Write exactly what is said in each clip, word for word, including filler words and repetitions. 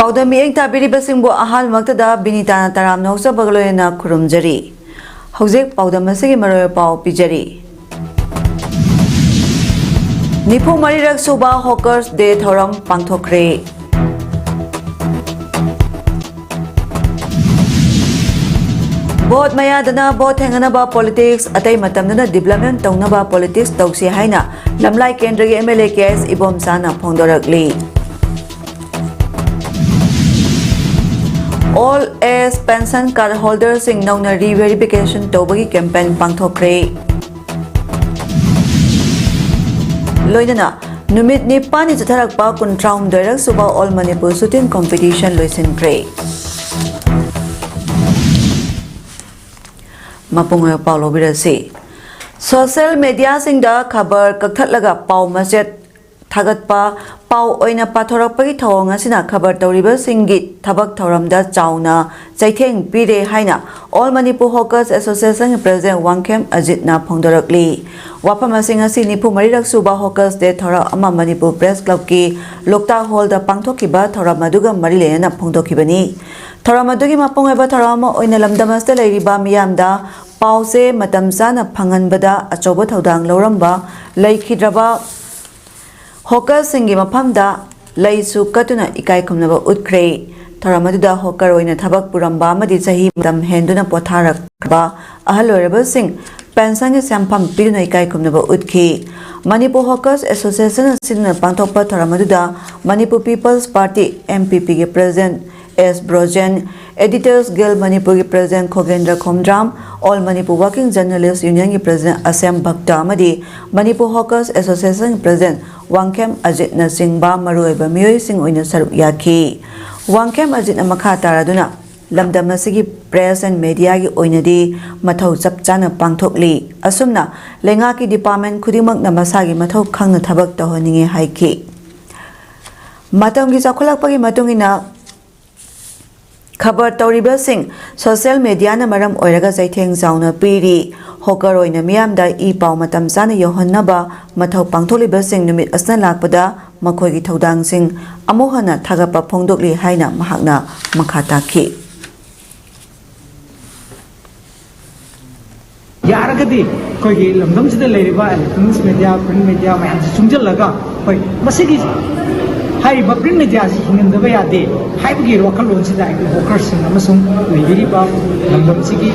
ꯄꯥꯎꯗꯝ ꯃꯤꯠꯌꯦꯡ ꯇꯥꯕꯤꯔꯤꯕꯁꯤꯡꯕꯨ ꯑꯍꯥꯟꯕꯃꯛꯇꯗ ꯕꯤꯅꯤꯇꯥꯅ ꯇꯔꯥꯝꯅ ꯑꯣꯛꯆꯕꯒ ꯂꯣꯏꯅꯅ ꯈꯨꯔꯨꯝꯖꯔꯤ꯫ ꯍꯧꯖꯤꯛ ꯄꯥꯎꯗꯝ ꯑꯁꯤꯒꯤ ꯃꯔꯨꯑꯣꯏꯕ ꯄꯥꯎ ꯄꯤꯖꯔꯤ꯫ ꯅꯤꯐꯨ ꯃꯔꯤꯔꯛ ꯁꯨꯕ Hawkers Day ꯊꯧꯔꯝ ꯄꯥꯡꯊꯣꯛꯈ꯭ꯔꯦ꯫ ꯚꯣꯠ ꯃꯌꯥꯗꯅ ꯚꯣꯠ ꯊꯦꯡꯅꯅꯕ politics, ꯑꯇꯩ ꯃꯇꯝꯗꯅ development ꯇꯧꯅꯕ politics ꯇꯧꯁꯤ ꯍꯥꯏꯅ ꯂꯝꯂꯥꯏ ꯀꯦꯟꯗ꯭ꯔꯒꯤ M L A K S ꯏꯕꯣꯝꯆꯥꯅ ꯐꯣꯡꯗꯣꯔꯛꯂꯤ꯫ Old Age Pension Card Holderꯁꯤꯡ ꯅꯧꯅ re-verification ꯇꯧꯕꯒꯤ campaign ꯄꯥꯡꯊꯣꯛꯈ꯭ꯔꯦ꯫ ꯂꯣꯏꯅꯅ ꯅꯨꯃꯤꯠ ꯅꯤꯄꯥꯟꯅꯤ ꯆꯠꯊꯔꯛꯄ ꯀꯨꯟꯊ꯭ꯔꯥꯍꯨꯝꯗꯣꯏꯔꯛ ꯁꯨꯕ All Manipur Shooting Competition ꯂꯣꯏꯁꯤꯟꯈ꯭ꯔꯦ꯫ ꯃꯄꯨꯡ ꯑꯣꯏꯕ ꯄꯥꯎ ꯂꯧꯕꯤꯔꯁꯤ꯫ Social mediaꯁꯤꯡꯗ ꯈꯕꯔ ꯀꯛꯊꯠꯂꯒ ꯄꯥꯎ ꯃꯆꯦꯠ ꯊꯥꯒꯠꯄ, ꯄꯥꯎ ꯑꯣꯏꯅ ꯄꯥꯊꯣꯔꯛꯄꯒꯤ ꯊꯧꯑꯣꯡ ꯑꯁꯤꯅ ꯈꯕꯔ ꯇꯧꯔꯤꯕꯁꯤꯡꯒꯤ ꯊꯕꯛ ꯊꯧꯔꯝꯗ ꯆꯥꯎꯅ ꯆꯩꯊꯦꯡ ꯄꯤꯔꯦ ꯍꯥꯏꯅ All Manipur Hawkers Associationꯒꯤ President Wangkhem ꯑꯖꯤꯠꯅ ꯐꯣꯡꯗꯣꯔꯛꯂꯤ꯫ ꯋꯥꯐꯝ ꯑꯁꯤ ꯉꯁꯤ ꯅꯤꯐꯨ ꯃꯔꯤꯔꯛ ꯁꯨꯕ Hawkers Day ꯊꯧꯔꯝ ꯑꯃ ꯃꯅꯤꯄꯨꯔ Press Clubꯀꯤ ꯂꯣꯛꯇꯥꯛ Hallꯗ ꯄꯥꯡꯊꯣꯛꯈꯤꯕ ꯊꯧꯔꯝ ꯑꯗꯨꯒ ꯃꯔꯤ ꯂꯩꯅꯅ ꯐꯣꯡꯗꯣꯛꯈꯤꯕꯅꯤ꯫ ꯊꯧꯔꯝ ꯑꯗꯨꯒꯤ ꯃꯄꯨꯡ ꯑꯣꯏꯕ ꯊꯧꯔꯝ ꯑꯃ ꯑꯣꯏꯅ ꯂꯝꯗꯝ ꯑꯁꯤꯗ ꯂꯩꯔꯤꯕ ꯃꯤꯌꯥꯝꯗ ꯄꯥꯎꯁꯦ ꯃꯇꯝ ꯆꯥꯅ ꯐꯪꯍꯟꯕꯗ ꯑꯆꯧꯕ ꯊꯧꯗꯥꯡ ꯂꯧꯔꯝꯕ ꯂꯩꯈꯤꯗ꯭ꯔꯕ Hawkersꯁꯤꯡꯒꯤ ꯃꯐꯝꯗ ꯂꯩꯁꯨ ꯀꯠꯇꯨꯅ ꯏꯀꯥꯏ ꯈꯨꯝꯅꯕ ꯎꯠꯈ꯭ꯔꯦ꯫ ꯊꯧꯔꯝ ꯑꯗꯨꯗ hawker ꯑꯣꯏꯅ ꯊꯕꯛ ꯄꯨꯔꯝꯕ ꯑꯃꯗꯤ ꯆꯍꯤ ꯃꯇꯝ ꯍꯦꯟꯗꯨꯅ ꯄꯣꯊꯥꯔꯛꯈ꯭ꯔꯕ ꯑꯍꯜ ꯑꯣꯏꯔꯕꯁꯤꯡ pensionꯒꯤ ꯁꯦꯟꯐꯝ ꯄꯤꯗꯨꯅ ꯏꯀꯥꯏ ꯈꯨꯝꯅꯕ ꯎꯠꯈꯤ꯫ Manipur Hawkers Association ꯑꯁꯤꯅ ꯄꯥꯡꯊꯣꯛꯄ ꯊꯧꯔꯝ ꯑꯗꯨꯗ Manipur People's Party, MPPꯒꯤ President ꯑꯦꯁ ꯕ꯭ꯔꯣꯖꯦꯟ, Editors Guild ꯃꯅꯤꯄꯨꯔꯒꯤ President ꯈꯣꯒꯦꯟꯗ꯭ꯔ Khomdram, All Manipur Working Journalist Unionꯒꯤ President ꯑꯁꯦꯝ ꯚꯛꯇ ꯑꯃꯗꯤ Manipur Hawkers Associationꯒꯤ President ꯋꯥꯡꯈꯦꯝ ꯑꯖꯤꯠꯅꯆꯤꯡꯕ ꯃꯔꯨꯑꯣꯏꯕ ꯃꯤꯑꯣꯏꯁꯤꯡ ꯑꯣꯏꯅ ꯁꯔꯨꯛ ꯌꯥꯈꯤ꯫ ꯋꯥꯡꯈꯦꯝ ꯑꯖꯤꯠꯅ ꯃꯈꯥ ꯇꯥꯔꯗꯨꯅ, ꯂꯝꯗꯝ ꯑꯁꯤꯒꯤ press and mediaꯒꯤ ꯑꯣꯏꯅꯗꯤ ꯃꯊꯧ ꯆꯞ ꯆꯥꯅ ꯄꯥꯡꯊꯣꯛꯂꯤ꯫ ꯑꯁꯨꯝꯅ ꯂꯩꯉꯥꯛꯀꯤ department ꯈꯨꯗꯤꯡꯃꯛꯅ ꯃꯁꯥꯒꯤ ꯃꯊꯧ ꯈꯪꯅ ꯊꯕꯛ ꯇꯧꯍꯟꯅꯤꯡꯏ ꯍꯥꯏꯈꯤ꯫ ꯃꯇꯝꯒꯤ ꯆꯥꯎꯈꯠꯂꯛꯄꯒꯤ ꯃꯇꯨꯡ ꯏꯟꯅ ꯈꯕꯔ ꯇꯧꯔꯤꯕꯁꯤꯡ ꯁꯣꯁꯤꯌꯦꯜ ꯃꯦꯗꯤꯌꯥꯅ ꯃꯔꯝ ꯑꯣꯏꯔꯒ ꯆꯩꯊꯦꯡ ꯆꯥꯎꯅ ꯄꯤꯔꯤ꯫ ꯍꯣꯀꯔ ꯑꯣꯏꯅ ꯃꯤꯌꯥꯝꯗ ꯏ ꯄꯥꯎ ꯃꯇꯝ ꯆꯥꯅ ꯌꯧꯍꯟꯅꯕ ꯃꯊꯧ ꯄꯥꯡꯊꯣꯛꯂꯤꯕꯁꯤꯡ ꯅꯨꯃꯤꯠ ꯑꯁꯤꯅ ꯂꯥꯛꯄꯗ ꯃꯈꯣꯏꯒꯤ ꯊꯧꯗꯥꯡꯁꯤꯡ ꯑꯃꯨꯛ ꯍꯟꯅ ꯊꯥꯒꯠꯄ ꯐꯣꯡꯗꯣꯛꯂꯤ ꯍꯥꯏꯅ ꯃꯍꯥꯛꯅ ꯃꯈꯥ ꯇꯥꯈꯤ꯫ ꯌꯥꯔꯒꯗꯤ ꯑꯩꯈꯣꯏꯒꯤ ꯂꯝꯗꯝꯁꯤꯗ ꯂꯩꯔꯤꯕ electronics media, print media ꯃꯌꯥꯝꯁꯤ ꯆꯨꯡꯁꯤꯜꯂꯒ ꯑꯩꯈꯣꯏ ꯃꯁꯤꯒꯤ ꯍꯥꯏꯔꯤꯕ print mediaꯁꯤ ꯍꯤꯡꯍꯟꯗꯕ ꯌꯥꯗꯦ ꯍꯥꯏꯕꯒꯤ ꯋꯥꯈꯜꯂꯣꯟꯁꯤꯗ ꯑꯩꯈꯣꯏ ꯍꯣꯀꯔꯁꯤꯡ ꯑꯃꯁꯨꯡ ꯂꯩꯕꯤꯔꯤꯕ ꯂꯝꯗꯝꯁꯤꯒꯤ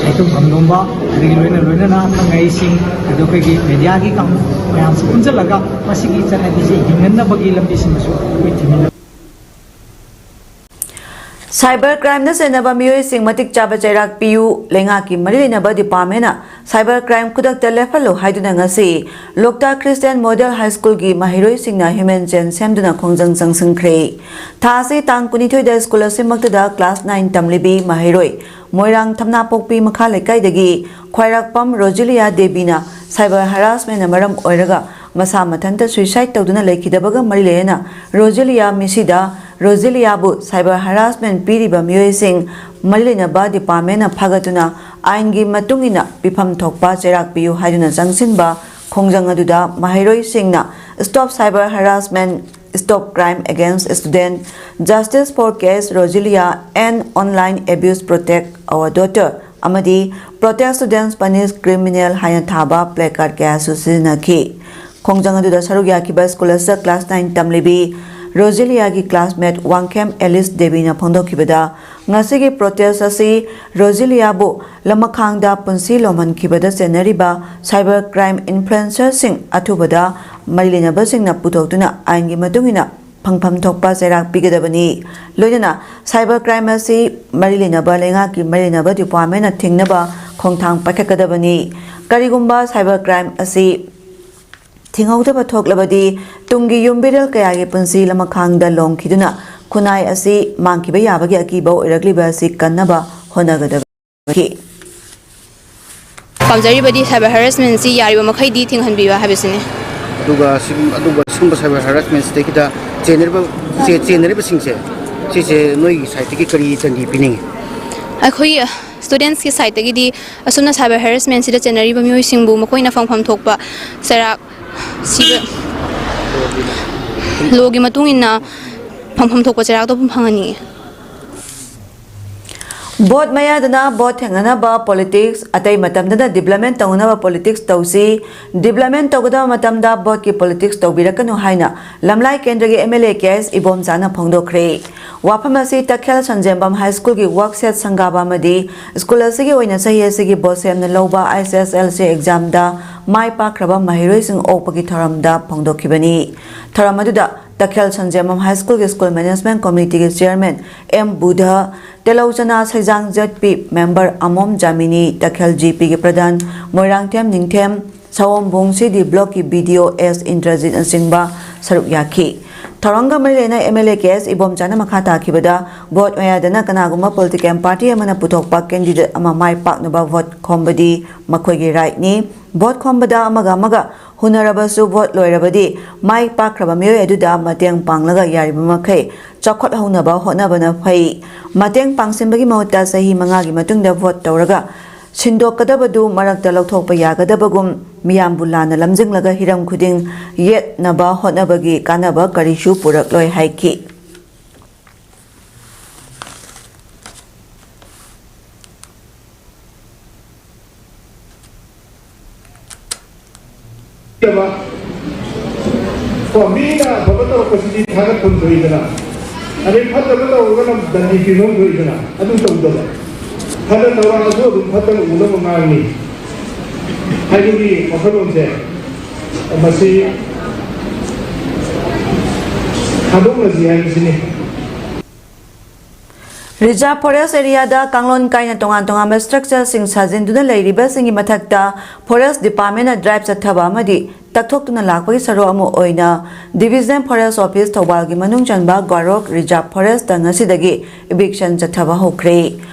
ꯂꯩꯇꯨꯝ ꯐꯝꯂꯣꯝꯕ, ꯑꯗꯒꯤ ꯂꯣꯏꯅ ꯂꯣꯏꯅꯅ ꯈꯪꯉꯩꯁꯤꯡ, ꯑꯗꯣ ꯑꯩꯈꯣꯏꯒꯤ ꯃꯦꯗꯤꯌꯥꯒꯤ ꯀꯥꯡꯕꯨ ꯃꯌꯥꯝꯁꯤ ꯄꯨꯟꯁꯤꯜꯂꯒ ꯃꯁꯤꯒꯤ ꯆꯠꯅꯕꯤꯁꯤ ꯍꯤꯡꯍꯟꯅꯕꯒꯤ ꯂꯝꯕꯤꯁꯤꯃꯁꯨ ꯑꯩꯈꯣꯏ ꯊꯤꯃꯤꯟꯅ ꯁꯥꯏꯕꯔ ꯀ꯭ꯔꯥꯏꯝꯗ ꯆꯦꯟꯅꯕ ꯃꯤꯑꯣꯏꯁꯤꯡ ꯃꯇꯤꯛ ꯆꯥꯕ ꯆꯩꯔꯥꯛ ꯄꯤꯌꯨ꯫ ꯂꯩꯉꯥꯛꯀꯤ ꯃꯔꯤ ꯂꯩꯅꯕ ꯗꯤꯄꯥꯔꯠꯃꯦꯟꯅ ꯁꯥꯏꯕꯔ ꯀ꯭ꯔꯥꯏꯝ ꯈꯨꯗꯛꯇ ꯂꯦꯞꯍꯜꯂꯨ ꯍꯥꯏꯗꯨꯅ ꯉꯁꯤ ꯂꯣꯛꯇꯥꯛ ꯈ꯭ꯔꯤꯁꯇꯤꯌꯥꯟ ꯃꯣꯗꯦꯜ ꯍꯥꯏ ꯁ꯭ꯀꯨꯜꯒꯤ ꯃꯍꯩꯔꯣꯏꯁꯤꯡꯅ ꯍ꯭ꯌꯨꯃꯦꯟ ꯆꯦꯟ ꯁꯦꯝꯗꯨꯅ ꯈꯣꯡꯖꯪ ꯆꯪꯁꯤꯟꯈ꯭ꯔꯦ꯫ ꯊꯥ ꯑꯁꯤ ꯇꯥꯡ ꯀꯨꯟꯅꯤꯊꯣꯏꯗ ꯁ꯭ꯀꯨꯜ ꯑꯁꯤꯃꯛꯇꯗ ꯀ꯭ꯂꯥꯁ ꯅꯥꯏꯟ ꯇꯝꯂꯤꯕꯤ ꯃꯍꯩꯔꯣꯏ ꯃꯣꯏꯔꯥꯡ ꯊꯝꯅꯥꯄꯣꯛꯄꯤ ꯃꯈꯥ ꯂꯩꯀꯥꯏꯗꯒꯤ ꯈ꯭ꯋꯥꯏꯔꯥꯛꯄꯝ ꯔꯣꯖꯤꯂꯤꯌꯥ ꯗꯦꯕꯤꯅ ꯁꯥꯏꯕꯔ ꯍꯔꯥꯁꯃꯦꯟꯅ ꯃꯔꯝ ꯑꯣꯏꯔꯒ ꯃꯁꯥ ꯃꯊꯟꯇ ꯁꯨꯏꯁꯥꯏꯗ ꯇꯧꯗꯨꯅ ꯂꯩꯈꯤꯗꯕꯒ ꯃꯔꯤ ꯂꯩꯅꯅ ꯔꯣꯖꯤꯂꯤꯌꯥ ꯃꯤꯁꯤꯗ ꯔꯣꯖꯤꯂꯤꯌꯥꯕꯨ ꯁꯥꯏꯕꯔ ꯍꯔꯥꯁꯃꯦꯟ ꯄꯤꯔꯤꯕ ꯃꯤꯑꯣꯏꯁꯤꯡ ꯃꯔꯤ ꯂꯩꯅꯕ ꯗꯤꯄꯥꯔꯠꯃꯦꯟꯅ ꯐꯥꯒꯠꯇꯨꯅ ꯑꯥꯏꯟꯒꯤ ꯃꯇꯨꯡ ꯏꯟꯅ ꯄꯤꯐꯝ ꯊꯣꯛꯄ ꯆꯩꯔꯥꯛ ꯄꯤꯌꯨ ꯍꯥꯏꯗꯨꯅ ꯆꯪꯁꯤꯟꯕ ꯈꯣꯡꯖꯪ ꯑꯗꯨꯗ ꯃꯍꯩꯔꯣꯏꯁꯤꯡꯅ Stop Cyber Harassment, Stop Crime Against Student, Justice for Case Roselia and Online Abuse, Protect Our Daughter ꯑꯃꯗꯤ Protect Students, Punish Criminal ꯍꯥꯏꯅ ꯊꯥꯕ placard ꯀꯌꯥꯁꯨ ꯁꯤꯖꯤꯟꯅꯈꯤ꯫ ꯈꯣꯡꯖꯪ ꯑꯗꯨꯗ ꯁꯔꯨꯛ ꯌꯥꯈꯤꯕ ꯁ꯭ꯀꯨꯜ ꯑꯁꯤꯗ ꯀ꯭ꯂꯥꯁ ꯅꯥꯏꯟ ꯇꯝꯂꯤꯕꯤ ꯔꯣꯖꯤꯂꯤꯌꯥꯒꯤ ꯀ꯭ꯂꯥꯁꯃꯦꯠ ꯋꯥꯡꯈꯦꯝ ꯑꯦꯂꯤꯁ ꯗꯦꯕꯤꯅ ꯐꯣꯡꯗꯣꯛꯈꯤꯕꯗ, ꯉꯁꯤꯒꯤ ꯄ꯭ꯔꯣꯇꯦꯁ ꯑꯁꯤ ꯔꯣꯖꯤꯂꯤꯌꯥꯕꯨ ꯂꯃꯈꯥꯡꯗ ꯄꯨꯟꯁꯤ ꯂꯣꯝꯍꯟꯈꯤꯕꯗ ꯆꯦꯟꯅꯔꯤꯕ ꯁꯥꯏꯕꯔ ꯀ꯭ꯔꯥꯏꯝ ꯏꯟꯐ꯭ꯂꯨꯌꯦꯟꯁꯔꯁꯤꯡ ꯑꯊꯨꯕꯗ ꯃꯔꯤ ꯂꯩꯅꯕꯁꯤꯡꯅ ꯄꯨꯊꯣꯛꯇꯨꯅ ꯑꯥꯏꯟꯒꯤ ꯃꯇꯨꯡ ꯏꯟꯅ ꯐꯪꯐꯝ ꯊꯣꯛꯄ ꯆꯩꯔꯥꯛ ꯄꯤꯒꯗꯕꯅꯤ꯫ ꯂꯣꯏꯅꯅ ꯁꯥꯏꯕꯔ ꯀ꯭ꯔꯥꯏꯝ ꯑꯁꯤ ꯃꯔꯤ ꯂꯩꯅꯕ ꯂꯩꯉꯥꯛꯀꯤ ꯃꯔꯤ ꯂꯩꯅꯕ ꯗꯤꯄꯥꯔꯠꯃꯦꯟꯅ ꯊꯤꯡꯅꯕ ꯈꯣꯡꯊꯥꯡ ꯄꯥꯏꯈꯠꯀꯗꯕꯅꯤ꯫ ꯀꯔꯤꯒꯨꯝꯕ ꯁꯥꯏꯕꯔ ꯀ꯭ꯔꯥꯏꯝ ꯑꯁꯤ ꯊꯤꯡꯍꯧꯗꯕ ꯊꯣꯛꯂꯕꯗꯤ ꯇꯨꯡꯒꯤ ꯌꯨꯝꯕꯤꯔꯦꯜ ꯀꯌꯥꯒꯤ ꯄꯨꯟꯁꯤ ꯂꯃꯈꯥꯡꯗ ꯂꯣꯡꯈꯤꯗꯨꯅ ꯈꯨꯟꯅꯥꯏ ꯑꯁꯤ ꯃꯥꯡꯈꯤꯕ ꯌꯥꯕꯒꯤ ꯑꯀꯤꯕ ꯑꯣꯏꯔꯛꯂꯤꯕ ꯑꯁꯤ ꯀꯟꯅꯕ ꯍꯣꯠꯅꯒꯗꯕꯅꯤ꯫ ꯄꯥꯝꯖꯔꯤꯕꯗꯤ cyber harassmentꯁꯤ ꯌꯥꯔꯤꯕ ꯃꯈꯩꯗꯤ ꯊꯤꯡꯍꯟꯕꯤꯕ ꯍꯥꯏꯕꯁꯤꯅꯤ꯫ ꯑꯗꯨꯒ ꯁꯤꯒꯨꯝ-, ꯑꯗꯨꯒ ꯁꯤꯒꯨꯝꯕ cyber harassmentꯁꯤꯗꯩꯗ ꯆꯦꯟꯅꯔꯤꯕ, ꯆꯦ-, ꯆꯦꯟꯅꯔꯤꯕꯁꯤꯡꯁꯦ ꯁꯤꯁꯦ ꯅꯣꯏꯒꯤ ꯁꯥꯏꯠꯇꯒꯤ ꯀꯔꯤ ꯆꯟꯗꯤ ꯄꯤꯅꯤꯡꯉꯤ? ꯑꯩꯈꯣꯏꯒꯤ ꯁ꯭ꯇꯨꯗꯦꯟꯠꯁꯀꯤ ꯁꯥꯏꯠꯇꯒꯤꯗꯤ ꯑꯁꯨꯝꯅ ꯁꯥꯏꯕꯔ ꯍꯦꯔꯦꯁꯃꯦꯟꯁꯤꯗ ꯆꯦꯟꯅꯔꯤꯕ ꯃꯤꯑꯣꯏꯁꯤꯡꯕꯨ ꯃꯈꯣꯏꯅ ꯐꯪꯐꯝ ꯊꯣꯛꯄ ꯆꯩꯔꯥꯛ ꯁꯤꯕ ꯂꯣꯒꯤ ꯃꯇꯨꯡ ꯏꯟꯅ ꯐꯪꯐꯝ ꯊꯣꯛꯄ ꯆꯩꯔꯥꯛꯇꯣ ꯑꯗꯨꯝ ꯐꯪꯍꯟꯅꯤꯡꯉꯤ꯫ ꯚꯣꯠ ꯃꯌꯥꯗꯅ ꯚꯣꯠ ꯊꯦꯡꯅꯅꯕ ꯄꯣꯂꯤꯇꯤꯛꯁ, ꯑꯇꯩ ꯃꯇꯝꯗꯅ ꯗꯤꯕ꯭ꯂꯞꯃꯦꯟ ꯇꯧꯅꯅꯕ ꯄꯣꯂꯤꯇꯤꯛꯁ ꯇꯧꯁꯤ꯫ ꯗꯤꯕ꯭ꯂꯞꯃꯦꯟ ꯇꯧꯒꯗꯕ ꯃꯇꯝꯗ ꯚꯣꯠꯀꯤ ꯄꯣꯂꯤꯇꯤꯛꯁ ꯇꯧꯕꯤꯔꯛꯀꯅꯨ ꯍꯥꯏꯅ ꯂꯝꯂꯥꯏ ꯀꯦꯟꯗ꯭ꯔꯒꯤ ꯑꯦꯝ ꯑꯦꯜ ꯑꯦ ꯀꯦ ꯑꯦꯁ ꯏꯕꯣꯝꯆꯥꯅ ꯐꯣꯡꯗꯣꯛꯈ꯭ꯔꯦ꯫ ꯋꯥꯐꯝ ꯑꯁꯤ ꯇꯈꯦꯜ ꯁꯟꯖꯦꯝꯕꯝ ꯍꯥꯏ ꯁ꯭ꯀꯨꯜꯒꯤ ꯋꯥꯔꯛꯁꯦꯠ ꯁꯪꯒꯥꯕ ꯑꯃꯗꯤ ꯁ꯭ꯀꯨꯜ ꯑꯁꯤꯒꯤ ꯑꯣꯏꯅ ꯆꯍꯤ ꯑꯁꯤꯒꯤ ꯕꯣꯁꯦꯝꯅ ꯂꯧꯕ ꯑꯩꯆ ꯑꯦꯁ ꯑꯦꯜ ꯁꯤ ꯑꯦꯛꯖꯥꯝꯗ ꯃꯥꯏ ꯄꯥꯛꯈ꯭ꯔꯕ ꯃꯍꯩꯔꯣꯏꯁꯤꯡ ꯑꯣꯛꯄꯒꯤ ꯊꯧꯔꯝꯗ ꯐꯣꯡꯗꯣꯛꯈꯤꯕꯅꯤ꯫ ꯊꯧꯔꯝ ꯑꯗꯨꯗ ꯇꯈꯦꯜ ꯁꯟꯖꯦꯝꯕꯝ ꯍꯥꯏ ꯁ꯭ꯀꯨꯜꯒꯤ ꯁ꯭ꯀꯨꯜ ꯃꯦꯅꯦꯖꯃꯦꯟ ꯀꯣꯃꯤꯇꯤꯒꯤ ꯆꯤꯌꯔꯃꯦꯟ ꯑꯦꯝ ꯕꯨꯙ, ꯇꯦꯂꯧꯆꯅꯥ ꯁꯩꯖꯥꯡ ꯖꯦꯠ ꯄꯤ ꯃꯦꯝꯕꯔ ꯑꯃꯣꯝ ꯖꯥꯃꯤꯅꯤ, ꯇꯈꯦꯜ ꯖꯤ ꯄꯤꯒꯤ ꯄ꯭ꯔꯙꯥꯟ ꯃꯣꯏꯔꯥꯡꯊꯦꯝ ꯅꯤꯡꯊꯦꯝ, ꯁꯑꯣꯝꯕꯨꯡ ꯁꯤ ꯗꯤ ꯕ꯭ꯂꯣꯛꯀꯤ ꯕꯤ ꯗꯤ ꯑꯣ ꯑꯦꯁ ꯏꯟꯗ꯭ꯔꯖꯤꯠꯅꯆꯤꯡꯕ ꯁꯔꯨꯛ ꯌꯥꯈꯤ꯫ ꯊꯧꯔꯝꯒ ꯃꯔꯤ ꯂꯩꯅ ꯑꯦꯝ ꯑꯦꯜ ꯑꯦ ꯀꯦ ꯑꯦꯁ ꯏꯕꯣꯝꯆꯥꯅ ꯃꯈꯥ ꯇꯥꯈꯤꯕꯗ, ꯚꯣꯠ ꯃꯌꯥꯗꯅ ꯀꯅꯥꯒꯨꯝꯕ ꯄꯣꯂꯤꯇꯤꯀꯦꯜ ꯄꯥꯔꯇꯤ ꯑꯃꯅ ꯄꯨꯊꯣꯛꯄ ꯀꯦꯟꯗꯤꯗꯦꯠ ꯑꯃ ꯃꯥꯏ ꯄꯥꯛꯅꯕ ꯚꯣꯠ ꯈꯣꯝꯕꯗꯤ ꯃꯈꯣꯏꯒꯤ ꯔꯥꯏꯠꯅꯤ꯫ ꯚꯣꯠ ꯈꯣꯝꯕꯗ ꯑꯃꯒ ꯑꯃꯒ ꯍꯨꯟꯅꯔꯕꯁꯨ, ꯚꯣꯠ ꯂꯣꯏꯔꯕꯗꯤ ꯃꯥꯏ ꯄꯥꯛꯈ꯭ꯔꯕ ꯃꯤꯑꯣꯏ ꯑꯗꯨꯗ ꯃꯇꯦꯡ ꯄꯥꯡꯂꯒ ꯌꯥꯔꯤꯕ ꯃꯈꯩ ꯆꯥꯎꯈꯠꯍꯧꯅꯕ ꯍꯣꯠꯅꯕꯅ ꯐꯩ꯫ ꯃꯇꯦꯡ ꯄꯥꯡꯁꯤꯟꯕꯒꯤ ꯃꯍꯨꯠꯇ ꯆꯍꯤ ꯃꯉꯥꯒꯤ ꯃꯇꯨꯡꯗ ꯚꯣꯠ ꯇꯧꯔꯒ ꯁꯤꯟꯗꯣꯛꯀꯗꯕꯗꯨ ꯃꯔꯛꯇ ꯂꯧꯊꯣꯛꯄ ꯌꯥꯒꯗꯕꯒꯨꯝ, ꯃꯤꯌꯥꯝꯕꯨ ꯂꯥꯟꯅ ꯂꯝꯖꯤꯡꯂꯒ ꯍꯤꯔꯝ ꯈꯨꯗꯤꯡ ꯌꯦꯠꯅꯕ ꯍꯣꯠꯅꯕꯒꯤ ꯀꯥꯟꯅꯕ ꯀꯔꯤꯁꯨ ꯄꯨꯔꯛꯂꯣꯏ ꯍꯥꯏꯈꯤ꯫ ꯀꯣ, ꯃꯤꯅ ꯑꯐꯕ ꯇꯧꯔꯛꯄꯁꯤꯗꯤ ꯊꯥꯒꯠꯐꯝ ꯊꯣꯛꯏꯗꯅ, ꯑꯗꯩ ꯐꯠꯇꯕ ꯇꯧꯔꯒꯅ ꯗꯟꯗꯤ ꯄꯤꯐꯝ ꯊꯣꯛꯏꯗꯅ, ꯑꯗꯨ ꯇꯧꯗꯕ꯫ ꯐꯅ ꯇꯧꯔꯛꯑꯁꯨ ꯑꯗꯨꯝ ꯐꯠꯇꯅ ꯎꯅꯕ ꯉꯥꯡꯅꯤ ꯍꯥꯏꯕꯒꯤ ꯋꯥꯈꯜꯂꯣꯟꯁꯦ, ꯃꯁꯤ ꯊꯥꯗꯣꯛꯅꯁꯤ ꯍꯥꯏꯕꯁꯤꯅꯤ꯫ ꯔꯤꯖꯥꯔꯚ ꯐꯣꯔꯦꯁ꯭ꯠ ꯑꯦꯔꯤꯌꯥꯗ ꯀꯥꯡꯂꯣꯟ ꯀꯥꯏꯅ ꯇꯣꯉꯥꯟ ꯇꯣꯉꯥꯟꯕ ꯁ꯭ꯇꯔꯛꯆꯔꯁꯤꯡ ꯁꯥꯖꯤꯟꯗꯨꯅ ꯂꯩꯔꯤꯕꯁꯤꯡꯒꯤ ꯃꯊꯛꯇ ꯐꯣꯔꯦꯁ꯭ꯠ ꯗꯤꯄꯥꯔꯠꯃꯦꯟꯠꯅ ꯗ꯭ꯔꯥꯏꯚ ꯆꯠꯊꯕ ꯑꯃꯗꯤ ꯇꯛꯊꯣꯛꯇꯨꯅ ꯂꯥꯛꯄꯒꯤ ꯁꯔꯨꯛ ꯑꯃ ꯑꯣꯏꯅ ꯗꯤꯚꯤꯖꯅꯦꯜ ꯐꯣꯔꯦꯁ꯭ꯠ ꯑꯣꯐꯤꯁ ꯊꯧꯕꯥꯜꯒꯤ ꯃꯅꯨꯡ ꯆꯟꯕ ꯒ꯭ꯋꯥꯔꯣꯛ ꯔꯤꯖꯥꯔꯚ ꯐꯣꯔꯦꯁ꯭ꯠꯇ ꯉꯁꯤꯗꯒꯤ ꯏꯚꯤꯛꯁꯟ ꯆꯠꯊꯕ ꯍꯧꯈ꯭ꯔꯦ꯫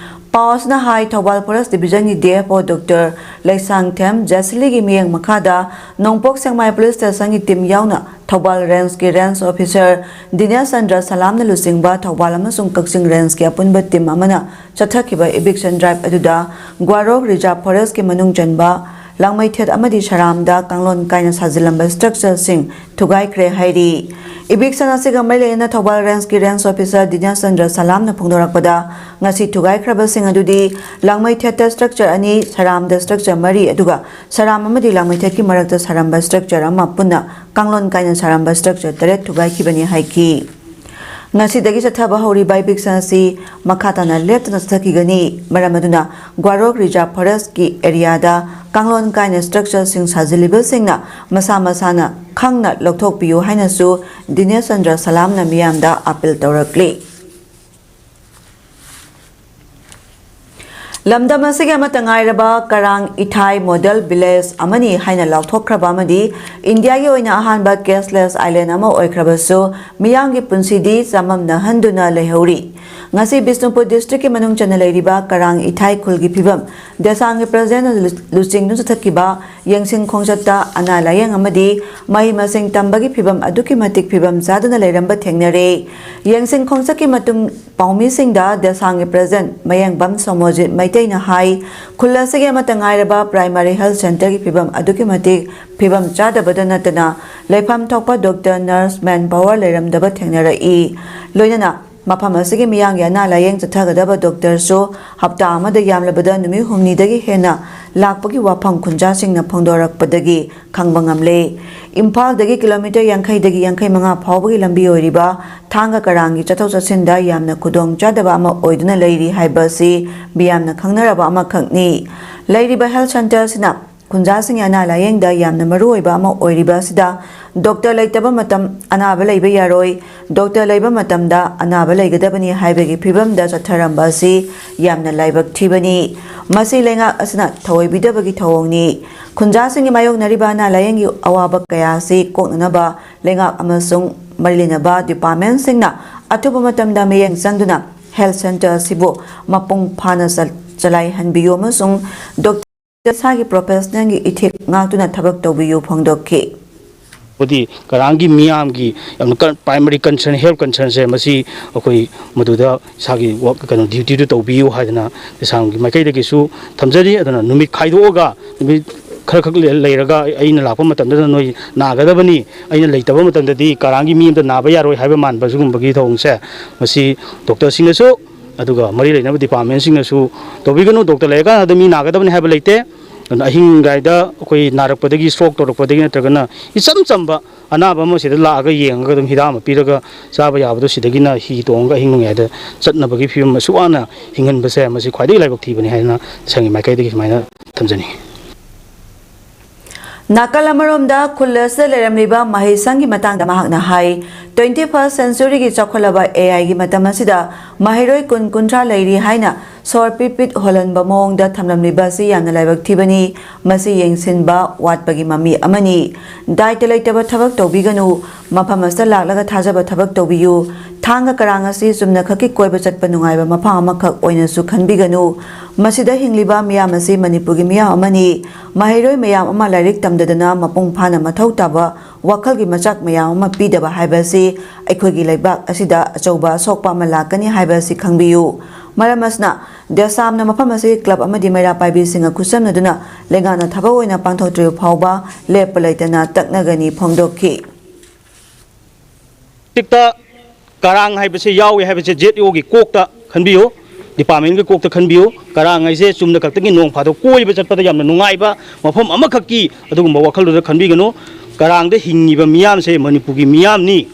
ꯄꯥꯎ ꯑꯁꯤꯅ ꯍꯥꯏ, ꯊꯧꯕꯥꯜ ꯐꯣꯔꯦꯁ ꯗꯤꯕꯤꯖꯟꯒꯤ D F O doctor Leishangthem ꯖꯦꯁꯂꯤꯒꯤ ꯃꯤꯠꯌꯦꯡ ꯃꯈꯥꯗ ꯅꯣꯡꯄꯣꯛ ꯁꯦꯛꯃꯥꯏ ꯄꯨꯂꯤꯁ ꯁ꯭ꯇꯦꯁꯟꯒꯤ ꯇꯤꯝ ꯌꯥꯎꯅ ꯊꯧꯕꯥꯜ ꯔꯦꯟꯖꯀꯤ ꯔꯦꯟꯖ ꯑꯣꯐꯤꯁꯔ ꯗꯤꯅꯦꯁ ꯆꯟꯗ꯭ꯔ ꯁꯂꯥꯝꯅ ꯂꯨꯆꯤꯡꯕ ꯊꯧꯕꯥꯜ ꯑꯃꯁꯨꯡ ꯀꯛꯆꯤꯡ ꯔꯦꯟꯖꯀꯤ ꯑꯄꯨꯟꯕ ꯇꯤꯝ ꯑꯃꯅ ꯆꯠꯊꯈꯤꯕ ꯏꯚꯤꯛꯁꯟ ꯗ꯭ꯔꯥꯏꯚ ꯑꯗꯨꯗ ꯒ꯭ꯋꯥꯔꯣꯛ ꯔꯤꯖꯥꯔꯚ ꯐꯣꯔꯦꯁ꯭ꯠꯀꯤ ꯃꯅꯨꯡ ꯆꯟꯕ ꯂꯥꯡꯃꯩꯊꯦꯠ ꯑꯃꯗꯤ ꯁꯔꯥꯝꯗ ꯀꯥꯡꯂꯣꯟ ꯀꯥꯏꯅ ꯁꯥꯖꯤꯜꯂꯝꯕ ꯁ꯭ꯇ꯭ꯔꯛꯆꯔꯁꯤꯡ ꯊꯨꯒꯥꯏꯈ꯭ꯔꯦ ꯍꯥꯏꯔꯤ꯫ ꯏꯚꯤꯛꯁꯟ ꯑꯁꯤꯒ ꯃꯔꯤ ꯂꯩꯅꯅ ꯊꯧꯕꯥꯜ ꯔꯦꯟꯖꯀꯤ ꯔꯦꯟꯖ ꯑꯣꯐꯤꯁꯔ ꯗꯤꯅꯦꯁ ꯆꯟꯗ꯭ꯔ ꯁꯂꯥꯝꯅ ꯐꯣꯡꯗꯣꯔꯛꯄꯗ, ꯉꯁꯤ ꯊꯨꯒꯥꯏꯈ꯭ꯔꯕꯁꯤꯡ ꯑꯗꯨꯗꯤ ꯂꯥꯡꯃꯩꯊꯦꯠꯇ ꯁ꯭ꯇ꯭ꯔꯛꯆꯔ ꯑꯅꯤ, ꯁꯔꯥꯝꯗ ꯁ꯭ꯇ꯭ꯔꯛꯆꯔ ꯃꯔꯤ, ꯑꯗꯨꯒ ꯁꯔꯥꯝ ꯑꯃꯗꯤ ꯂꯥꯡꯃꯩꯊꯦꯠꯀꯤ ꯃꯔꯛꯇ ꯁꯥꯔꯝꯕ ꯁ꯭ꯇ꯭ꯔꯛꯆꯔ ꯑꯃ, ꯄꯨꯟꯅ ꯀꯥꯡꯂꯣꯟ ꯀꯥꯏꯅ ꯁꯥꯔꯝꯕ ꯁ꯭ꯇ꯭ꯔꯛꯆꯔ ꯇꯔꯦꯠ ꯊꯨꯒꯥꯏꯈꯤꯕꯅꯤ ꯍꯥꯏꯈꯤ꯫ ꯉꯁꯤꯗꯒꯤ ꯆꯠꯊꯕ ꯍꯧꯔꯤꯕ ꯏꯚꯤꯛꯁꯟ ꯑꯁꯤ ꯃꯈꯥ ꯇꯥꯅ ꯂꯦꯞꯇꯅ ꯆꯠꯊꯈꯤꯒꯅꯤ꯫ ꯃꯔꯝ ꯑꯗꯨꯅ ꯒ꯭ꯋꯥꯔꯣꯛ ꯔꯤꯖꯥꯔꯚ ꯐꯣꯔꯦꯁ꯭ꯠꯀꯤ ꯑꯦꯔꯤꯌꯥꯗ ꯀꯥꯡꯂꯣꯟ ꯀꯥꯏꯅ ꯁ꯭ꯇ꯭ꯔꯛꯆꯔꯁꯤꯡ ꯁꯥꯖꯤꯜꯂꯤꯕꯁꯤꯡꯅ ꯃꯁꯥ ꯃꯁꯥꯅ ꯈꯪꯅ ꯂꯧꯊꯣꯛꯄꯤꯌꯨ ꯍꯥꯏꯅꯁꯨ ꯗꯤꯅꯦꯁ ꯆꯟꯗ꯭ꯔ ꯁꯂꯥꯝꯅ ꯃꯤꯌꯥꯝꯗ ꯑꯥꯄꯤꯜ ꯇꯧꯔꯛꯂꯤ꯫ ꯂꯝꯗꯝ ꯑꯁꯤꯒꯤ ꯑꯃꯠꯇ ꯉꯥꯏꯔꯕ ꯀꯔꯥꯡ ꯏꯊꯥꯏ ꯃꯣꯗꯦꯜ ꯚꯤꯂꯦꯖ ꯑꯃꯅꯤ ꯍꯥꯏꯅ ꯂꯥꯎꯊꯣꯛꯈ꯭ꯔꯕ ꯑꯃꯗꯤ ꯏꯟꯗꯤꯌꯥꯒꯤ ꯑꯣꯏꯅ ꯑꯍꯥꯟꯕ ꯀꯦꯁꯂꯦꯁ ꯑꯥꯏꯂꯦꯟ ꯑꯃ ꯑꯣꯏꯈ꯭ꯔꯕꯁꯨ, ꯃꯤꯌꯥꯝꯒꯤ ꯄꯨꯟꯁꯤꯗꯤ ꯆꯃꯝꯅꯍꯟꯗꯨꯅ ꯂꯩꯍꯧꯔꯤ꯫ ꯉꯁꯤ ꯕꯤꯁꯅꯨꯄꯨꯔ ꯗꯤꯁꯇ꯭ꯔꯤꯛꯀꯤ ꯃꯅꯨꯡ ꯆꯟꯅ ꯂꯩꯔꯤꯕ ꯀꯔꯥꯡ ꯏꯊꯥꯏ ꯈꯨꯜꯒꯤ ꯐꯤꯕꯝ ꯗꯦꯁꯥꯡꯒꯤ ꯄ꯭ꯔꯖꯦꯟꯅ ꯂꯨ-, ꯂꯨꯆꯤꯡꯗꯨꯅ ꯆꯠꯊꯈꯤꯕ ꯌꯦꯡꯁꯤꯟ ꯈꯣꯡꯆꯠꯇ ꯑꯅꯥ ꯂꯥꯌꯦꯡ ꯑꯃꯗꯤ ꯃꯍꯩ ꯃꯁꯤꯡ ꯇꯝꯕꯒꯤ ꯐꯤꯕꯝ ꯑꯗꯨꯛꯀꯤ ꯃꯇꯤꯛ ꯐꯤꯕꯝ ꯆꯥꯗꯅ ꯂꯩꯔꯝꯕ ꯊꯦꯡꯅꯔꯦ꯫ ꯌꯦꯡꯁꯤꯟ ꯈꯣꯡꯆꯠꯀꯤ ꯃꯇꯨꯡ ꯄꯥꯎꯃꯤꯁꯤꯡꯗ ꯗꯦꯁꯥꯡꯒꯤ ꯄ꯭ꯔꯖꯦꯟ ꯃꯌꯦꯡꯕꯝ ꯁꯣꯃꯣꯖꯤꯠ ꯃꯩꯇꯩꯅ ꯍꯥꯏ, ꯈꯨꯜ ꯑꯁꯤꯒꯤ ꯑꯃꯠꯇ ꯉꯥꯏꯔꯕ ꯄ꯭ꯔꯥꯏꯃꯥꯔꯤ ꯍꯦꯜꯊ ꯁꯦꯟꯇꯔꯒꯤ ꯐꯤꯕꯝ ꯑꯗꯨꯛꯀꯤ ꯃꯇꯤꯛ ꯐꯤꯕꯝ ꯆꯥꯗꯕꯗ ꯅꯠꯇꯅ ꯂꯩꯐꯝ ꯊꯣꯛꯄ ꯗꯣꯛꯇꯔ, ꯅꯔꯁ, ꯃꯦꯟ ꯄꯥꯋꯔ ꯂꯩꯔꯝꯗꯕ ꯊꯦꯡꯅꯔꯛꯏ꯫ ꯂꯣꯏꯅꯅ ꯃꯐꯝ ꯑꯁꯤꯒꯤ ꯃꯤꯌꯥꯝꯒꯤ ꯑꯅꯥ ꯂꯥꯌꯦꯡ ꯆꯠꯊꯒꯗꯕ ꯗꯣꯛꯇꯔꯁꯨ ꯍꯞꯇꯥ ꯑꯃꯗ ꯌꯥꯝꯂꯕꯗ ꯅꯨꯃꯤꯠ ꯍꯨꯝꯅꯤꯗꯒꯤ ꯍꯦꯟꯅ ꯂꯥꯛꯄꯒꯤ ꯋꯥꯐꯝ ꯈꯨꯟꯖꯥꯁꯤꯡꯅ ꯐꯣꯡꯗꯣꯔꯛꯄꯗꯒꯤ ꯈꯪꯕ ꯉꯝꯂꯦ꯫ ꯏꯝꯐꯥꯜꯗꯒꯤ ꯀꯤꯂꯣꯃꯤꯇꯔ ꯌꯥꯡꯈꯩꯗꯒꯤ ꯌꯥꯡꯈꯩ ꯃꯉꯥ ꯐꯥꯎꯕꯒꯤ ꯂꯝꯕꯤ ꯑꯣꯏꯔꯤꯕ ꯊꯥꯡꯒ ꯀꯔꯥꯡꯒꯤ ꯆꯠꯊꯣꯛ ꯆꯠꯁꯤꯟꯗ ꯌꯥꯝꯅ ꯈꯨꯗꯣꯡ ꯆꯥꯗꯕ ꯑꯃ ꯑꯣꯏꯗꯨꯅ ꯂꯩꯔꯤ ꯍꯥꯏꯕ ꯑꯁꯤ ꯃꯤꯌꯥꯝꯅ ꯈꯪꯅꯔꯕ ꯑꯃꯈꯛꯅꯤ꯫ ꯂꯩꯔꯤꯕ ꯍꯦꯜꯊ ꯁꯦꯟꯇꯔ ꯑꯁꯤꯅ ꯈꯨꯟꯖꯥꯁꯤꯡꯒꯤ ꯑꯅꯥ ꯂꯥꯌꯦꯡꯗ ꯌꯥꯝꯅ ꯃꯔꯨ ꯑꯣꯏꯕ ꯑꯃ ꯑꯣꯏꯔꯤꯕ ꯑꯁꯤꯗ ꯗꯣꯛꯇꯔ ꯂꯩꯇꯕ ꯃꯇꯝ ꯑꯅꯥꯕ ꯂꯩꯕ ꯌꯥꯔꯣꯏ, ꯗꯣꯛꯇꯔ ꯂꯩꯕ ꯃꯇꯝꯗ ꯑꯅꯥꯕ ꯂꯩꯒꯗꯕꯅꯤ ꯍꯥꯏꯕꯒꯤ ꯐꯤꯕꯝꯗ ꯆꯠꯊꯔꯝꯕ ꯑꯁꯤ ꯌꯥꯝꯅ ꯂꯥꯏꯕꯛ ꯊꯤꯕꯅꯤ꯫ ꯃꯁꯤ ꯂꯩꯉꯥꯛ ꯑꯁꯤꯅ ꯊꯑꯣꯏꯕꯤꯗꯕꯒꯤ ꯊꯧꯑꯣꯡꯅꯤ꯫ ꯈꯨꯟꯖꯥꯁꯤꯡꯒꯤ ꯃꯥꯌꯣꯛꯅꯔꯤꯕ ꯑꯅꯥ ꯂꯥꯌꯦꯡꯒꯤ ꯑꯋꯥꯕ ꯀꯌꯥ ꯑꯁꯤ ꯀꯣꯛꯅꯅꯕ ꯂꯩꯉꯥꯛ ꯑꯃꯁꯨꯡ ꯃꯔꯤ ꯂꯩꯅꯕ ꯗꯤꯄꯥꯔꯠꯃꯦꯟꯁꯤꯡꯅ ꯑꯊꯨꯕ ꯃꯇꯝꯗ ꯃꯤꯠꯌꯦꯡ ꯆꯪꯗꯨꯅ health center ꯑꯁꯤꯕꯨ ꯃꯄꯨꯡ ꯐꯥꯅ ꯆ-, ꯆꯂꯥꯏꯍꯟꯕꯤꯌꯨ ꯑꯃꯁꯨꯡ doctor ꯏꯁꯥꯒꯤ professionalꯒꯤ ꯏꯊꯤꯛ ꯉꯥꯛꯇꯨꯅ ꯊꯕꯛ ꯇꯧꯕꯤꯌꯨ ꯐꯣꯡꯗꯣꯛꯈꯤ꯫ ꯕꯨꯗꯤ ꯀꯔꯥꯡꯒꯤ ꯃꯤꯌꯥꯝꯒꯤ ꯌꯥꯝꯅ ꯀ-, primary concern, health concernꯁꯦ ꯃꯁꯤ ꯑꯩꯈꯣꯏ ꯃꯗꯨꯗ ꯏꯁꯥꯒꯤ work, ꯀꯩꯅꯣ, dutyꯗꯨ ꯇꯧꯕꯤꯌꯨ ꯍꯥꯏꯗꯅ ꯗꯦꯁꯥꯝꯒꯤ ꯃꯥꯏꯀꯩꯗꯒꯤꯁꯨ ꯊꯝꯖꯔꯤ꯫ ꯑꯗꯨꯅ ꯅꯨꯃꯤꯠ ꯈꯥꯏꯗꯣꯛꯑꯒ, ꯅꯨꯃꯤꯠ ꯈꯔ ꯈꯛ ꯂꯩ-, ꯂꯩꯔꯒ ꯑꯩꯅ ꯂꯥꯛꯄ ꯃꯇꯝꯗꯗ ꯅꯣꯏ ꯅꯥꯒꯗꯕꯅꯤ, ꯑꯩꯅ ꯂꯩꯇꯕ ꯃꯇꯝꯗꯗꯤ ꯀꯔꯥꯡꯒꯤ ꯃꯤ ꯑꯝꯇ ꯅꯥꯕ ꯌꯥꯔꯣꯏ ꯍꯥꯏꯕ ꯃꯥꯟꯕ ꯁꯤꯒꯨꯝꯕꯒꯤ ꯊꯧꯑꯣꯡꯁꯦ ꯃꯁꯤ doctorꯁꯤꯡꯅꯁꯨ ꯑꯗꯨꯒ ꯃꯔꯤ ꯂꯩꯅꯕ departmentꯁꯤꯡꯅꯁꯨ ꯇꯧꯕꯤꯒꯅꯨ꯫ Doctor ꯂꯩꯔꯀꯥꯟꯗ ꯃꯤ ꯅꯥꯒꯗꯕꯅꯤ ꯍꯥꯏꯕ ꯂꯩꯇꯦ꯫ ꯑꯗꯨꯅ ꯑꯍꯤꯡꯒꯥꯏꯗ ꯑꯩꯈꯣꯏ ꯅꯥꯔꯛꯄꯗꯒꯤ, stroke ꯇꯧꯔꯛꯄꯗꯒꯤ ꯅꯠꯇ꯭ꯔꯒꯅ ꯏꯆꯝ ꯆꯝꯕ ꯑꯅꯥꯕ ꯑꯃ ꯁꯤꯗ ꯂꯥꯛꯑꯒ ꯌꯦꯡꯉꯒ ꯑꯗꯨꯝ ꯍꯤꯗꯥꯛ ꯑꯃ ꯄꯤꯔꯒ ꯆꯥꯕ ꯌꯥꯕꯗꯣ ꯁꯤꯗꯒꯤꯅ ꯍꯤ ꯇꯣꯡꯉꯒ ꯑꯍꯤꯡ ꯅꯣꯡꯌꯥꯏꯗ ꯆꯠꯅꯕꯒꯤ ꯐꯤꯕꯝ ꯑꯁꯨꯛ ꯋꯥꯅ ꯍꯤꯡꯍꯟꯕꯁꯦ ꯃꯁꯤ ꯈ꯭ꯋꯥꯏꯗꯒꯤ ꯂꯥꯏꯕꯛ ꯊꯤꯕꯅꯤ ꯍꯥꯏꯅ ꯁꯪꯒꯤ ꯃꯥꯏꯀꯩꯗꯒꯤ ꯁꯨꯃꯥꯏꯅ ꯊꯝꯖꯅꯤꯡꯉꯤ꯫ ꯅꯥꯀꯜ ꯑꯃꯔꯣꯝꯗ ꯈꯨꯜ ꯑꯁꯤꯗ ꯂꯩꯔꯝꯂꯤꯕ ꯃꯍꯩꯁꯪꯒꯤ ꯃꯇꯥꯡꯗ ꯃꯍꯥꯛꯅ ꯍꯥꯏ, twenty first centuryꯒꯤ ꯆꯥꯎꯈꯠꯂꯕ AIꯒꯤ ꯃꯇꯝ ꯑꯁꯤꯗ ꯃꯍꯩꯔꯣꯏ ꯀꯨꯟ ꯀꯨꯟꯊ꯭ꯔꯥ ꯂꯩꯔꯤ ꯍꯥꯏꯅ ꯁꯣꯔ ꯄꯤꯠ ꯄꯤꯠ ꯍꯣꯜꯍꯟꯕ ꯃꯑꯣꯡꯗ ꯊꯝꯂꯝꯂꯤꯕ ꯑꯁꯤ ꯌꯥꯝꯅ ꯂꯥꯏꯕꯛ ꯊꯤꯕꯅꯤ꯫ ꯃꯁꯤ ꯌꯦꯡꯁꯤꯟꯕ ꯋꯥꯠꯄꯒꯤ ꯃꯃꯤ ꯑꯃꯅꯤ꯫ ꯗꯥꯏꯇ ꯂꯩꯇꯕ ꯊꯕꯛ ꯇꯧꯕꯤꯒꯅꯨ꯫ ꯃꯐꯝ ꯑꯁꯤꯗ ꯂꯥꯛꯂꯒ ꯊꯥꯖꯕ ꯊꯕꯛ ꯇꯧꯕꯤꯌꯨ꯫ ꯊꯥꯡꯒ ꯀꯔꯥꯡ ꯑꯁꯤ ꯆꯨꯝꯅ ꯈꯛꯀꯤ ꯀꯣꯏꯕ ꯆꯠꯄ ꯅꯨꯡꯉꯥꯏꯕ ꯃꯐꯝ ꯑꯃꯈꯛ ꯑꯣꯏꯅꯁꯨ ꯈꯟꯕꯤꯒꯅꯨ꯫ ꯃꯁꯤꯗ ꯍꯤꯡꯂꯤꯕ ꯃꯤꯌꯥꯝ ꯑꯁꯤ ꯃꯅꯤꯄꯨꯔꯒꯤ ꯃꯤꯌꯥꯝ ꯑꯃꯅꯤ꯫ ꯃꯍꯩꯔꯣꯏ ꯃꯌꯥꯝ ꯑꯃ ꯂꯥꯏꯔꯤꯛ ꯇꯝꯗꯗꯅ ꯃꯄꯨꯡ ꯐꯥꯅ ꯃꯊꯧ ꯇꯥꯕ ꯋꯥꯈꯜꯒꯤ ꯃꯆꯥꯛ ꯃꯌꯥꯝ ꯑꯃ ꯄꯤꯗꯕ ꯍꯥꯏꯕ ꯑꯁꯤ ꯑꯩꯈꯣꯏꯒꯤ ꯂꯩꯕꯥꯛ ꯑꯁꯤꯗ ꯑꯆꯧꯕ ꯑꯁꯣꯛꯄ ꯑꯃ ꯂꯥꯛꯀꯅꯤ ꯍꯥꯏꯕ ꯑꯁꯤ ꯈꯪꯕꯤꯌꯨ꯫ ꯃꯔꯝ ꯑꯁꯤꯅ, ꯗꯦꯁꯥꯝꯅ ꯃꯐꯝ ꯑꯁꯤ club ꯑꯃꯗꯤ ꯃꯩꯔꯥ ꯄꯥꯏꯕꯤꯁꯤꯡꯒ ꯈꯨꯠꯁꯝꯅꯗꯨꯅ ꯂꯩꯉꯥꯛꯅ ꯊꯕꯛ ꯑꯣꯏꯅ ꯄꯥꯡꯊꯣꯛꯇ꯭ꯔꯤꯕ ꯐꯥꯎꯕ ꯂꯦꯞꯄ ꯂꯩꯇꯅ ꯇꯛꯅꯒꯅꯤ ꯐꯣꯡꯗꯣꯛꯈꯤ꯫ ꯍꯧꯖꯤꯛꯇ ꯀꯔꯥꯡ ꯍꯥꯏꯕꯁꯦ ꯌꯥꯎꯏ ꯍꯥꯏꯕꯁꯦ ZEOꯒꯤ ꯀꯣꯛꯇ ꯈꯟꯕꯤꯌꯨ, departmentꯒꯤ ꯀꯣꯛꯇ ꯈꯟꯕꯤꯌꯨ꯫ ꯀꯔꯥꯡ ꯍꯥꯏꯁꯦ ꯆꯨꯝꯅ ꯈꯛꯇꯒꯤ ꯅꯣꯡ ꯐꯥꯗꯣꯛ ꯀꯣꯏꯕ ꯆꯠꯄꯗ ꯌꯥꯝꯅ ꯅꯨꯡꯉꯥꯏꯕ ꯃꯐꯝ ꯑꯃꯈꯛꯀꯤ ꯑꯗꯨꯒꯨꯝꯕ ꯋꯥꯈꯜꯗꯨꯗ ꯈꯟꯕꯤꯒꯅꯨ꯫ ꯀꯔꯥꯡꯗ ꯍꯤꯡꯉꯤꯕ ꯃꯤꯌꯥꯝꯁꯦ ꯃꯅꯤꯄꯨꯔꯒꯤ ꯃꯤꯌꯥꯝꯅꯤ꯫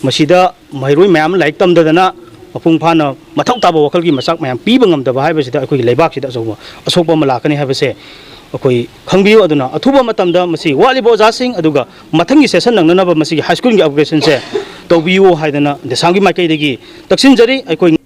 ꯃꯁꯤꯗ ꯃꯍꯩꯔꯣꯏ ꯃꯌꯥꯝ ꯂꯥꯏꯔꯤꯛ ꯇꯝꯗꯗꯅ ꯃꯄꯨꯡ ꯐꯥꯅ ꯃꯊꯧ ꯇꯥꯕ ꯋꯥꯈꯜꯒꯤ ꯃꯆꯥꯛ ꯃꯌꯥꯝ ꯄꯤꯕ ꯉꯝꯗꯕ ꯍꯥꯏꯕꯁꯤꯗ ꯑꯩꯈꯣꯏꯒꯤ ꯂꯩꯕꯥꯛꯁꯤꯗ ꯑꯆꯧꯕ ꯑꯁꯣꯛꯄ ꯑꯃ ꯂꯥꯛꯀꯅꯤ ꯍꯥꯏꯕꯁꯦ ꯑꯩꯈꯣꯏ ꯈꯪꯕꯤꯌꯨ꯫ ꯑꯗꯨꯅ ꯑꯊꯨꯕ ꯃꯇꯝꯗ ꯃꯁꯤ ꯋꯥꯠꯂꯤꯕ ꯑꯣꯖꯥꯁꯤꯡ, ꯑꯗꯨꯒ ꯃꯊꯪꯒꯤ session ꯅꯪꯅꯅꯕ ꯃꯁꯤꯒꯤ high schoolꯒꯤ upgradeꯁꯦ ꯇꯧꯕꯤꯌꯨ ꯍꯥꯏꯗꯅ ꯗꯦꯁꯥꯝꯒꯤ ꯃꯥꯏꯀꯩꯗꯒꯤ ꯇꯛꯁꯤꯟꯖꯔꯤ꯫ ꯑꯩꯈꯣꯏ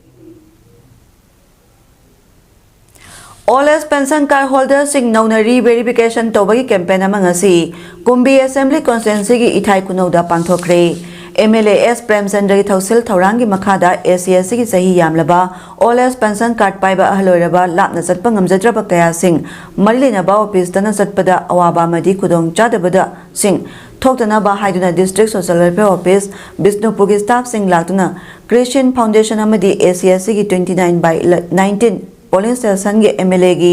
Old age pension card holderꯁꯤꯡ ꯅꯧꯅ re-verification ꯇꯧꯕꯒꯤ campaign ꯑꯃ ꯉꯁꯤ ꯀꯨꯝꯕꯤ Assembly Constituencyꯒꯤ ꯏꯊꯥꯏ ꯈꯨꯅꯧꯗ ꯄꯥꯡꯊꯣꯛꯈ꯭ꯔꯦ꯫ ꯑꯦꯝ ꯑꯦꯜ ꯑꯦ ꯑꯦꯁ ꯄ꯭ꯔꯦꯝꯆꯟꯗ꯭ꯔꯒꯤ ꯊꯧꯁꯤꯜ ꯊꯧꯔꯥꯡꯒꯤ ꯃꯈꯥꯗ ꯑꯦ ꯁꯤ ꯑꯦꯁ ꯁꯤꯒꯤ ꯆꯍꯤ ꯌꯥꯝꯂꯕ ꯑꯣꯜ ꯑꯦꯖ ꯄꯦꯟꯁꯟ ꯀꯥꯔꯗ ꯄꯥꯏꯕ ꯑꯍꯜ ꯑꯣꯏꯔꯕ ꯂꯥꯞꯅ ꯆꯠꯄ ꯉꯝꯖꯗ꯭ꯔꯕ ꯀꯌꯥꯁꯤꯡ ꯃꯔꯤ ꯂꯩꯅꯕ ꯑꯣꯐꯤꯁꯇꯅ ꯆꯠꯄꯗ ꯑꯋꯥꯕ ꯑꯃꯗꯤ ꯈꯨꯗꯣꯡꯆꯥꯗꯕꯗꯁꯤꯡ ꯊꯣꯛꯇꯅꯕ ꯍꯥꯏꯗꯨꯅ ꯗꯤꯁꯇ꯭ꯔꯤꯛ ꯁꯣꯁꯦꯜ ꯋꯦꯜꯐꯤꯌꯥꯔ ꯑꯣꯐꯤꯁ ꯕꯤꯁꯅꯨꯄꯨꯔꯒꯤ ꯁ꯭ꯇꯥꯐꯁꯤꯡ ꯂꯥꯛꯇꯨꯅ ꯀ꯭ꯔꯤꯁꯤꯌꯟ ꯐꯥꯎꯟꯗꯦꯁꯟ ꯑꯃꯗꯤ ꯑꯦ ꯁꯤ ꯑꯦꯁ ꯁꯤꯒꯤ twenty nine by nineteen polling ꯁ꯭ꯇꯦꯁꯟꯒꯤ ꯑꯦꯝ ꯑꯦꯜ ꯑꯦꯒꯤ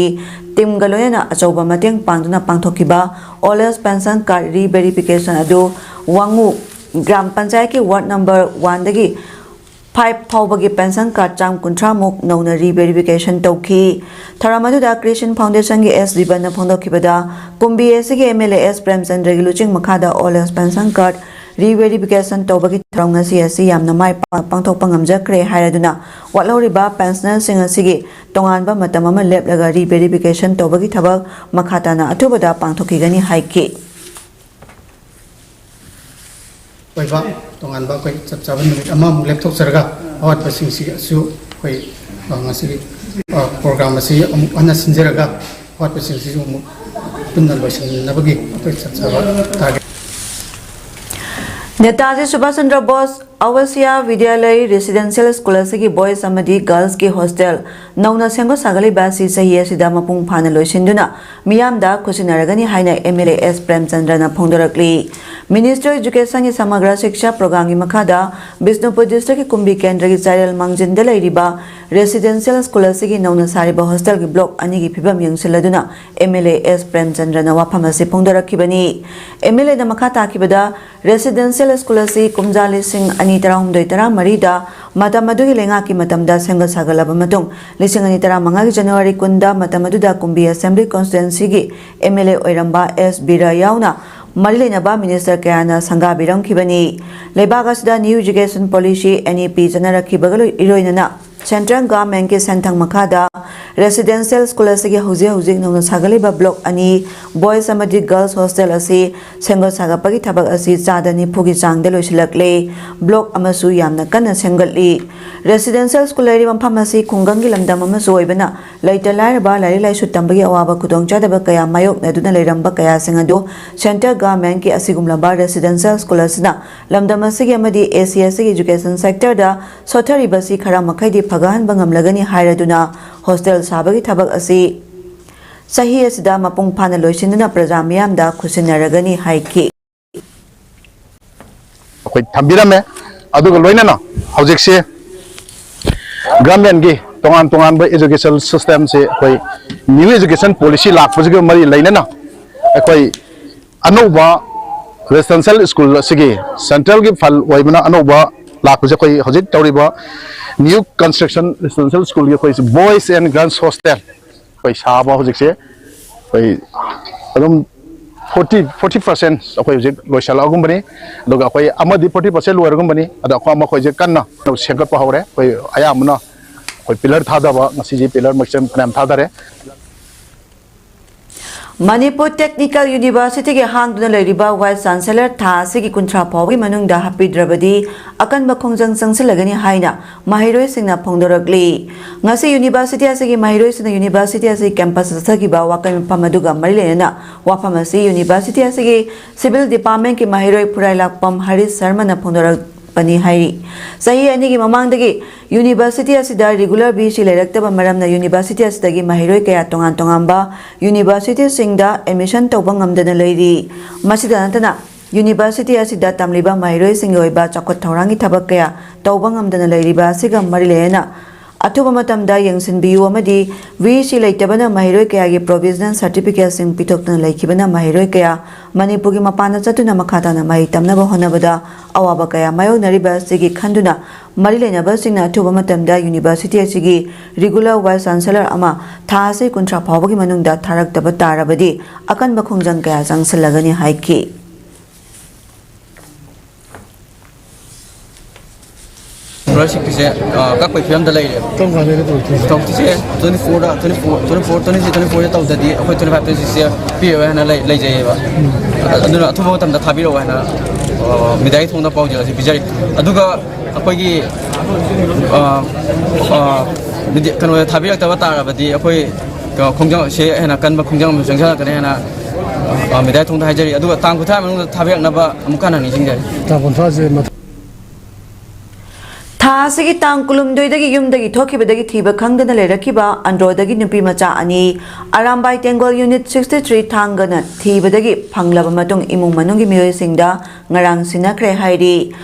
ꯇꯤꯝꯒ ꯂꯣꯏꯅꯅ ꯑꯆꯧꯕ ꯃꯇꯦꯡ ꯄꯥꯡꯗꯨꯅ ꯄꯥꯡꯊꯣꯛꯈꯤꯕ old age pension card verification ꯑꯗꯨ ꯋꯥꯉꯨ ꯒ꯭ꯔꯥꯝ ꯄꯟꯆꯥꯌꯠꯀꯤ ꯋꯥꯔꯗ ꯅꯝꯕꯔ ꯋꯥꯟꯗꯒꯤ ꯐꯥꯏꯚ ꯐꯥꯎꯕꯒꯤ ꯄꯦꯟꯁꯟ ꯀꯥꯔꯗ ꯆꯥꯝ ꯀꯨꯟꯊ꯭ꯔꯥꯃꯨꯛ ꯅꯧꯅ ꯔꯤꯚꯦꯔꯤꯐꯤꯀꯦꯁꯟ ꯇꯧꯈꯤ꯫ ꯊꯧꯔꯝ ꯑꯗꯨꯗ ꯀ꯭ꯔꯤꯁꯟ ꯐꯥꯎꯟꯗꯦꯁꯟꯒꯤ ꯑꯦꯁ ꯖꯤꯕꯟꯅ ꯐꯣꯡꯗꯣꯛꯈꯤꯕꯗ, ꯀꯨꯝꯕꯤ ꯑꯦꯁꯤꯒꯤ ꯑꯦꯝ ꯑꯦꯜ ꯑꯦ ꯑꯦꯁ ꯄ꯭ꯔꯦꯝꯆꯟꯗ꯭ꯔꯒꯤ ꯂꯨꯆꯤꯡ ꯃꯈꯥꯗ ꯑꯣꯜ ꯑꯦꯖ ꯄꯦꯟꯁꯟ ꯀꯥꯔꯗ ꯔꯤꯚꯦꯔꯤꯐꯤꯀꯦꯁꯟ ꯇꯧꯕꯒꯤ ꯊꯧꯔꯝ ꯉꯁꯤ ꯑꯁꯤ ꯌꯥꯝꯅ ꯃꯥꯏ ꯄꯥꯛꯅ ꯄꯥꯡꯊꯣꯛꯄ ꯉꯝꯖꯈ꯭ꯔꯦ ꯍꯥꯏꯔꯗꯨꯅ, ꯋꯥꯠꯍꯧꯔꯤꯕ ꯄꯦꯟꯁꯅꯔꯁꯤꯡ ꯑꯁꯤꯒꯤ ꯇꯣꯉꯥꯟꯕ ꯃꯇꯝ ꯑꯃ ꯂꯦꯞꯂꯒ ꯔꯤꯚꯦꯔꯤꯐꯤꯀꯦꯁꯟ ꯇꯧꯕꯒꯤ ꯊꯕꯛ ꯃꯈꯥ ꯇꯥꯅ ꯑꯊꯨꯕꯗ ꯄꯥꯡꯊꯣꯛꯈꯤꯒꯅꯤ ꯍꯥꯏꯈꯤ꯫ ꯑꯣꯏꯕ ꯇꯣꯉꯥꯟꯕ ꯑꯩꯈꯣꯏ ꯆꯞ ꯆꯥꯕ ꯅꯨꯃꯤꯠ ꯑꯃꯃꯨꯛ ꯂꯦꯞꯊꯣꯛꯆꯔꯒ ꯑꯋꯥꯠꯄꯁꯤꯡꯁꯤꯁꯨ ꯑꯩꯈꯣꯏ, ꯑ, ꯉꯁꯤꯒꯤ, ꯑ, ꯄ꯭ꯔꯣꯒ꯭ꯔꯥꯝ ꯑꯁꯤ ꯑꯃꯨꯛ ꯍꯟꯅ ꯁꯤꯟꯖꯔꯒ ꯑꯋꯥꯠꯄꯁꯤꯡꯁꯤꯁꯨ ꯑꯃꯨꯛ ꯄꯨꯟꯅ ꯂꯣꯏꯁꯤꯟꯅꯕꯒꯤ ꯑꯩꯈꯣꯏ ꯆꯞ ꯆꯥꯕ target. Netaji Subhas Chandra Bose Awasiya Vidyalaya residential school ꯑꯁꯤꯒꯤ ꯕꯣꯏꯁ ꯑꯃꯗꯤ ꯒꯔꯜꯁꯀꯤ ꯍꯣꯁꯇꯦꯜ ꯅꯧꯅ ꯁꯦꯝꯒꯠ ꯁꯥꯒꯠꯂꯤꯕ ꯑꯁꯤ ꯆꯍꯤ ꯑꯁꯤꯗ ꯃꯄꯨꯡ ꯐꯥꯅ ꯂꯣꯏꯁꯤꯟꯗꯨꯅ ꯃꯤꯌꯥꯝꯗ ꯈꯨꯠꯁꯤꯟꯅꯔꯒꯅꯤ ꯍꯥꯏꯅ ꯑꯦꯝ ꯑꯦꯜ ꯑꯦ ꯑꯦꯁ ꯄ꯭ꯔꯦꯝꯆꯟꯗ꯭ꯔꯅ ꯐꯣꯡꯗꯣꯔꯛꯂꯤ꯫ ꯃꯤꯅꯤꯁꯇ꯭ꯔꯤ ꯑꯦꯖꯨꯀꯦꯁꯟꯒꯤ ꯁꯃꯒ꯭ꯔ ꯁꯤꯛꯁꯥ ꯄ꯭ꯔꯣꯒ꯭ꯔꯥꯝꯒꯤ ꯃꯈꯥꯗ ꯕꯤꯁꯅꯨꯄꯨꯔ ꯗꯤꯁꯇ꯭ꯔꯤꯛꯀꯤ ꯀꯨꯝꯕꯤ ꯀꯦꯟꯗ꯭ꯔꯒꯤ ꯆꯥꯏꯔꯦꯜ ꯃꯥꯡꯖꯤꯟꯗ ꯂꯩꯔꯤꯕ ꯔꯦꯁꯤꯗꯦꯟꯁꯤꯌꯦꯜ ꯁ꯭ꯀꯨꯜ ꯑꯁꯤꯒꯤ ꯅꯧꯅ ꯁꯥꯔꯤꯕ ꯍꯣꯁꯇꯦꯜꯒꯤ ꯕ꯭ꯂꯣꯛ ꯑꯅꯤꯒꯤ ꯐꯤꯕꯝ ꯌꯦꯡꯁꯤꯜꯂꯗꯨꯅ ꯑꯦꯝ ꯑꯦꯜ ꯑꯦ ꯑꯦꯁ ꯄ꯭ꯔꯦꯝꯆꯟꯗ꯭ꯔꯅ ꯋꯥꯐꯝ ꯑꯁꯤ ꯐꯣꯡꯗꯣꯔꯛꯈꯤꯕꯅꯤ꯫ ꯑꯦꯝ ꯑꯦꯜ ꯑꯦꯅ ꯃꯈꯥ ꯇꯥꯈꯤꯕꯗ, ꯔꯦꯁꯤꯗꯦꯟꯁꯤꯌꯦꯜ ꯁ꯭ꯀꯨꯜ ꯑꯁꯤ ꯀꯨꯝꯖꯥ ꯂꯤꯁꯤꯡ ꯑꯅꯤ ꯇꯔꯥꯍꯨꯝꯗꯣꯏ ꯇꯔꯥꯃꯔꯤꯗ ꯃꯇꯝ ꯑꯗꯨꯒꯤ ꯂꯩꯉꯥꯛꯀꯤ ꯃꯇꯝꯗ ꯁꯦꯝꯒꯠ ꯁꯥꯒꯠꯂꯕ ꯃꯇꯨꯡ, ꯂꯤꯁꯤꯡ ꯑꯅꯤ ꯇꯔꯥꯃꯉꯥꯒꯤ ꯖꯅꯋꯥꯔꯤ ꯀꯨꯟꯗ ꯃꯇꯝ ꯑꯗꯨꯗ ꯀꯨꯝꯕꯤ ꯑꯁꯦꯝꯕ꯭ꯂꯤ ꯀꯣꯟꯁꯇꯤꯇ꯭ꯋꯦꯟꯁꯤꯒꯤ ꯑꯦꯝ ꯑꯦꯜ ꯑꯦ ꯑꯣꯏꯔꯝꯕ ꯑꯦꯁ ꯕꯤꯔ ꯌꯥꯎꯅ ꯃꯔꯤ ꯂꯩꯅꯕ ꯃꯤꯅꯤꯁꯇꯔ ꯀꯌꯥꯅ ꯁꯪꯒꯥꯕꯤꯔꯝꯈꯤꯕꯅꯤ꯫ ꯂꯩꯕꯥꯛ ꯑꯁꯤꯗ new education policy, N E P, ꯆꯠꯅꯔꯛꯈꯤꯕꯒ ꯂꯣꯏ-, ꯏꯔꯣꯏꯅꯅ Central Government ꯀꯤ ꯁꯦꯟꯊꯪ ꯃꯈꯥꯗ residential school ꯑꯁꯤꯒꯤ ꯍꯧꯖꯤꯛ ꯍꯧꯖꯤꯛ ꯅꯧꯅ ꯁꯥꯒꯠꯂꯤꯕ block ꯑꯅꯤ, boys ꯑꯃꯗꯤ girls hostel ꯑꯁꯤ ꯁꯦꯝꯒꯠ ꯁꯥꯒꯠꯄꯒꯤ ꯊꯕꯛ ꯑꯁꯤ ꯆꯥꯗ ꯅꯤꯐꯨꯒꯤ ꯆꯥꯡꯗ ꯂꯣꯏꯁꯤꯜꯂꯛꯂꯦ꯫ Block ꯑꯃꯁꯨ ꯌꯥꯝꯅ ꯀꯟꯅ ꯁꯦꯝꯒꯠꯂꯤ꯫ Residential school ꯂꯩꯔꯤꯕ ꯃꯐꯝ ꯑꯁꯤ ꯈꯨꯡꯒꯪꯒꯤ ꯂꯝꯗꯝ ꯑꯃꯁꯨ ꯑꯣꯏꯕꯅ, ꯂꯩꯇ ꯂꯥꯏꯔꯕ ꯂꯥꯏꯔꯤꯛ ꯂꯥꯏꯁꯨ ꯇꯝꯕꯒꯤ ꯑꯋꯥꯕ ꯈꯨꯗꯣꯡꯆꯥꯗꯕ ꯀꯌꯥ ꯃꯥꯌꯣꯛꯅꯗꯨꯅ ꯂꯩꯔꯝꯕ ꯀꯌꯥꯁꯤꯡ ꯑꯗꯨ Central Government ꯀꯤ ꯑꯁꯤꯒꯨꯝꯂꯕ residential school ꯑꯁꯤꯅ ꯂꯝꯗꯝ ꯑꯁꯤꯒꯤ ꯑꯃꯗꯤ A C S ꯀꯤ education sector ꯗ ꯁꯣꯠꯊꯔꯤꯕꯁꯤ ꯈꯔ ꯃꯈꯩꯗꯤ ꯐꯒꯠꯍꯟꯕ ꯉꯝꯂꯒꯅꯤ ꯍꯥꯏꯔꯗꯨꯅ, hostel ꯁꯥꯕꯒꯤ ꯊꯕꯛ ꯑꯁꯤ ꯆꯍꯤ ꯑꯁꯤꯗ ꯃꯄꯨꯡ ꯐꯥꯅ ꯂꯣꯏꯁꯤꯟꯗꯨꯅ ꯄ꯭ꯔꯖꯥ ꯃꯤꯌꯥꯝꯗ ꯈꯨꯠꯁꯤꯟꯅꯔꯒꯅꯤ ꯍꯥꯏꯈꯤ꯫ ꯑꯩꯈꯣꯏ ꯊꯝꯕꯤꯔꯝꯃꯦ꯫ ꯑꯗꯨꯒ ꯂꯣꯏꯅꯅ ꯍꯧꯖꯤꯛꯁꯦ government ꯀꯤ ꯇꯣꯉꯥꯟ ꯇꯣꯉꯥꯟꯕ education system ꯁꯦ, ꯑꯩꯈꯣꯏ new education policy ꯂꯥꯛꯄꯁꯤꯒ ꯃꯔꯤ ꯂꯩꯅꯅ ꯑꯩꯈꯣꯏ ꯑꯅꯧꯕ residential school ꯑꯁꯤꯒꯤ central ꯒꯤ fund ꯑꯣꯏꯕꯅ ꯑꯅꯧꯕ ꯂꯥꯛꯄꯁꯦ, ꯑꯩꯈꯣꯏ ꯍꯧꯖꯤꯛ ꯇꯧꯔꯤꯕ new construction residential school ꯒꯤ ꯑꯩꯈꯣꯏ boys and girls hostel ꯑꯩꯈꯣꯏ ꯁꯥꯕ ꯍꯧꯖꯤꯛꯁꯦ ꯑꯩꯈꯣꯏ ꯑꯗꯨꯝ forty, forty percent ꯑꯩꯈꯣꯏ ꯍꯧꯖꯤꯛ ꯂꯣꯏꯁꯤꯜꯂꯛꯑꯒꯨꯝꯕꯅꯤ꯫ ꯑꯗꯨꯒ ꯑꯩꯈꯣꯏ ꯑꯃꯗꯤ forty percent ꯂꯣꯏꯔꯒꯨꯝꯕꯅꯤ꯫ ꯑꯗꯣ ꯑꯩꯈꯣꯏ ꯃꯈꯣꯏꯁꯦ ꯀꯟꯅ ꯁꯦꯝꯒꯠꯄ ꯍꯧꯔꯦ꯫ ꯑꯩꯈꯣꯏ ꯑꯌꯥꯝꯕꯅ ꯑꯩꯈꯣꯏ pillar ꯊꯥꯗꯕ, ꯉꯁꯤꯁꯦ pillar ꯃꯁꯤꯡ ꯐꯅꯌꯥꯝ ꯊꯥꯗꯔꯦ꯫ Manipur Technical University ꯒꯤ ꯍꯥꯡꯗꯨꯅ ꯂꯩꯔꯤꯕ Vice Chancellor ꯊꯥ ꯑꯁꯤꯒꯤ ꯀꯨꯟꯊ꯭ꯔꯥ ꯐꯥꯎꯕꯒꯤ ꯃꯅꯨꯡꯗ ꯍꯥꯞꯄꯤꯗ꯭ꯔꯕꯗꯤ ꯑꯀꯟꯕ ꯈꯣꯡꯖꯪ ꯆꯪꯁꯤꯜꯂꯒꯅꯤ ꯍꯥꯏꯅ ꯃꯍꯩꯔꯣꯏꯁꯤꯡꯅ ꯐꯣꯡꯗꯣꯔꯛꯂꯤ꯫ ꯉꯁꯤ university ꯑꯁꯤꯒꯤ ꯃꯍꯩꯔꯣꯏꯁꯤꯡꯅ university ꯑꯁꯤꯒꯤ campus ꯆꯠꯊꯈꯤꯕ ꯋꯥꯀꯠ ꯃꯤꯐꯝ ꯑꯗꯨꯒ ꯃꯔꯤ ꯂꯩꯅꯅ ꯋꯥꯐꯝ ꯑꯁꯤ university ꯑꯁꯤꯒꯤ civil department ꯀꯤ ꯃꯍꯩꯔꯣꯏ ꯐꯨꯔꯥꯏꯂꯥꯛꯄꯝ ꯍꯔꯤꯁ ꯁꯔꯃꯅ ꯐꯣꯡꯗꯣꯔꯛꯄꯅꯤ ꯍꯥꯏꯔꯤ꯫ ꯆꯍꯤ ꯑꯅꯤꯒꯤ ꯃꯃꯥꯡꯗꯒꯤ university ꯑꯁꯤꯗ regular V C ꯂꯩꯔꯛꯇꯕ ꯃꯔꯝꯅ university ꯑꯁꯤꯗꯒꯤ ꯃꯍꯩꯔꯣꯏ ꯀꯌꯥ ꯇꯣꯉꯥꯟ ꯇꯣꯉꯥꯟꯕ university ꯁꯤꯡꯗ admission ꯇꯧꯕ ꯉꯝꯗꯅ ꯂꯩꯔꯤ꯫ ꯃꯁꯤꯗ ꯅꯠꯇꯅ university ꯑꯁꯤꯗ ꯇꯝꯂꯤꯕ ꯃꯍꯩꯔꯣꯏꯁꯤꯡꯒꯤ ꯑꯣꯏꯕ ꯆꯥꯎꯈꯠ ꯊꯧꯔꯥꯡꯒꯤ ꯊꯕꯛ ꯀꯌꯥ ꯇꯧꯕ ꯉꯝꯗꯅ ꯂꯩꯔꯤꯕ ꯑꯁꯤꯒ ꯃꯔꯤ ꯂꯩꯅꯅ ꯑꯊꯨꯕ ꯃꯇꯝꯗ ꯌꯦꯡꯁꯤꯟꯕꯤꯌꯨ ꯑꯃꯗꯤ V C ꯂꯩꯇꯕꯅ ꯃꯍꯩꯔꯣꯏ ꯀꯌꯥꯒꯤ provisional certificate ꯁꯤꯡ ꯄꯤꯊꯣꯛꯇꯨꯅ ꯂꯩꯈꯤꯕꯅ ꯃꯍꯩꯔꯣꯏ ꯀꯌꯥ ꯃꯅꯤꯄꯨꯔꯒꯤ ꯃꯄꯥꯟꯗ ꯆꯠꯇꯨꯅ ꯃꯈꯥ ꯇꯥꯅ ꯃꯍꯩ ꯇꯝꯅꯕ ꯍꯣꯠꯅꯕꯗ ꯑꯋꯥꯕ ꯀꯌꯥ ꯃꯥꯌꯣꯛꯅꯔꯤꯕ ꯑꯁꯤꯒꯤ ꯈꯟꯗꯨꯅ ꯃꯔꯤ ꯂꯩꯅꯕꯁꯤꯡꯅ ꯑꯊꯨꯕ ꯃꯇꯝꯗ university ꯑꯁꯤꯒꯤ regular Vice Chancellor ꯑꯃ ꯊꯥ ꯑꯁꯤ ꯀꯨꯟꯊ꯭ꯔꯥ ꯐꯥꯎꯕꯒꯤ ꯃꯅꯨꯡꯗ ꯊꯥꯔꯛꯇꯕ ꯇꯥꯔꯕꯗꯤ ꯑꯀꯟꯕ ꯈꯣꯡꯖꯪ ꯀꯌꯥ ꯆꯪꯁꯤꯜꯂꯒꯅꯤ ꯍꯥꯏꯈꯤ꯫ ꯁ꯭ꯀꯣꯂꯔꯁꯤꯞꯀꯤꯁꯦ ꯀꯛꯄꯒꯤ ꯐꯤꯕꯝꯗ ꯂꯩꯔꯦꯕ꯫ ꯀꯔꯝ ꯀꯥꯟꯗ ꯇꯧꯔꯛꯇꯣꯏꯁꯦ? ꯇꯧꯔꯛꯇꯣꯏꯁꯦ ꯇ꯭ꯋꯦꯟꯇꯤ ꯐꯣꯔꯗ, twenty four, twenty four, twenty three, twenty ꯐꯣꯔꯁꯦ ꯇꯧꯗ꯭ꯔꯗꯤ ꯑꯩꯈꯣꯏ ꯇ꯭ꯋꯦꯟꯇꯤ ꯐꯥꯏꯚ, ꯇ꯭ꯋꯦꯟꯇꯤ ꯁꯤꯛꯁꯁꯦ ꯄꯤꯔꯣꯏ ꯍꯥꯏꯅ ꯂꯩ ꯂꯩꯖꯩꯌꯦꯕ꯫ ꯑꯗꯨꯅ ꯑꯊꯨꯕ ꯃꯇꯝꯗ ꯊꯥꯕꯤꯔꯛꯑꯣ ꯍꯥꯏꯅ ꯃꯦꯗꯤꯌꯥꯒꯤ ꯊꯣꯡꯗ ꯄꯥꯎꯖꯦꯜ ꯑꯁꯤ ꯄꯤꯖꯔꯤ꯫ ꯑꯗꯨꯒ ꯑꯩꯈꯣꯏꯒꯤ ꯃꯦꯗꯤꯌꯥ ꯀꯩꯅꯣꯗ ꯊꯥꯕꯤꯔꯛꯇꯕ ꯇꯥꯔꯕꯗꯤ ꯑꯩꯈꯣꯏ ꯈꯣꯡꯖꯪ ꯁꯦ ꯍꯦꯟꯅ ꯀꯟꯕ ꯈꯣꯡꯖꯪ ꯑꯃ ꯆꯪꯁꯤꯜꯂꯛꯀꯅꯤ ꯍꯥꯏꯅ ꯃꯦꯗꯤꯌꯥ ꯊꯣꯡꯗ ꯍꯥꯏꯖꯔꯤ꯫ ꯑꯗꯨꯒ ꯇꯥꯡ ꯀꯨꯟꯊ꯭ꯔꯥ ꯃꯅꯨꯡꯗ ꯊꯥꯕꯤꯔꯛꯅꯕ ꯑꯃꯨꯛ ꯍꯟꯅ ꯅꯤꯡꯁꯤꯡꯖꯔꯤ꯫ ꯇꯥꯡ ꯀꯨꯟꯊ꯭ꯔꯥꯁꯦ ꯃꯊꯪ ꯊꯥ ꯑꯁꯤꯒꯤ ꯇꯥꯡ ꯀꯨꯟꯍꯨꯝꯗꯣꯏꯗꯒꯤ ꯌꯨꯝꯗꯒꯤ ꯊꯣꯛꯈꯤꯕꯗꯒꯤ ꯊꯤꯕ ꯈꯪꯗꯅ ꯂꯩꯔꯛꯈꯤꯕ ꯑꯟꯗ꯭ꯔꯣꯗꯒꯤ ꯅꯨꯄꯤ ꯃꯆꯥ ꯑꯅꯤ ꯑꯔꯥꯝꯕꯥꯏ ꯇꯦꯡꯒꯣꯜ ꯌꯨꯅꯤꯠ ꯁꯤꯛꯁꯇꯤ ꯊ꯭ꯔꯤ ꯊꯥꯡꯒꯅ ꯊꯤꯕꯗꯒꯤ ꯐꯪꯂꯕ ꯃꯇꯨꯡ ꯏꯃꯨꯡ ꯃꯅꯨꯡꯒꯤ ꯃꯤꯑꯣꯏꯁꯤꯡꯗ ꯉꯔꯥꯡ ꯁꯤꯟꯅꯈ꯭ꯔꯦ ꯍꯥꯏꯔꯤ꯫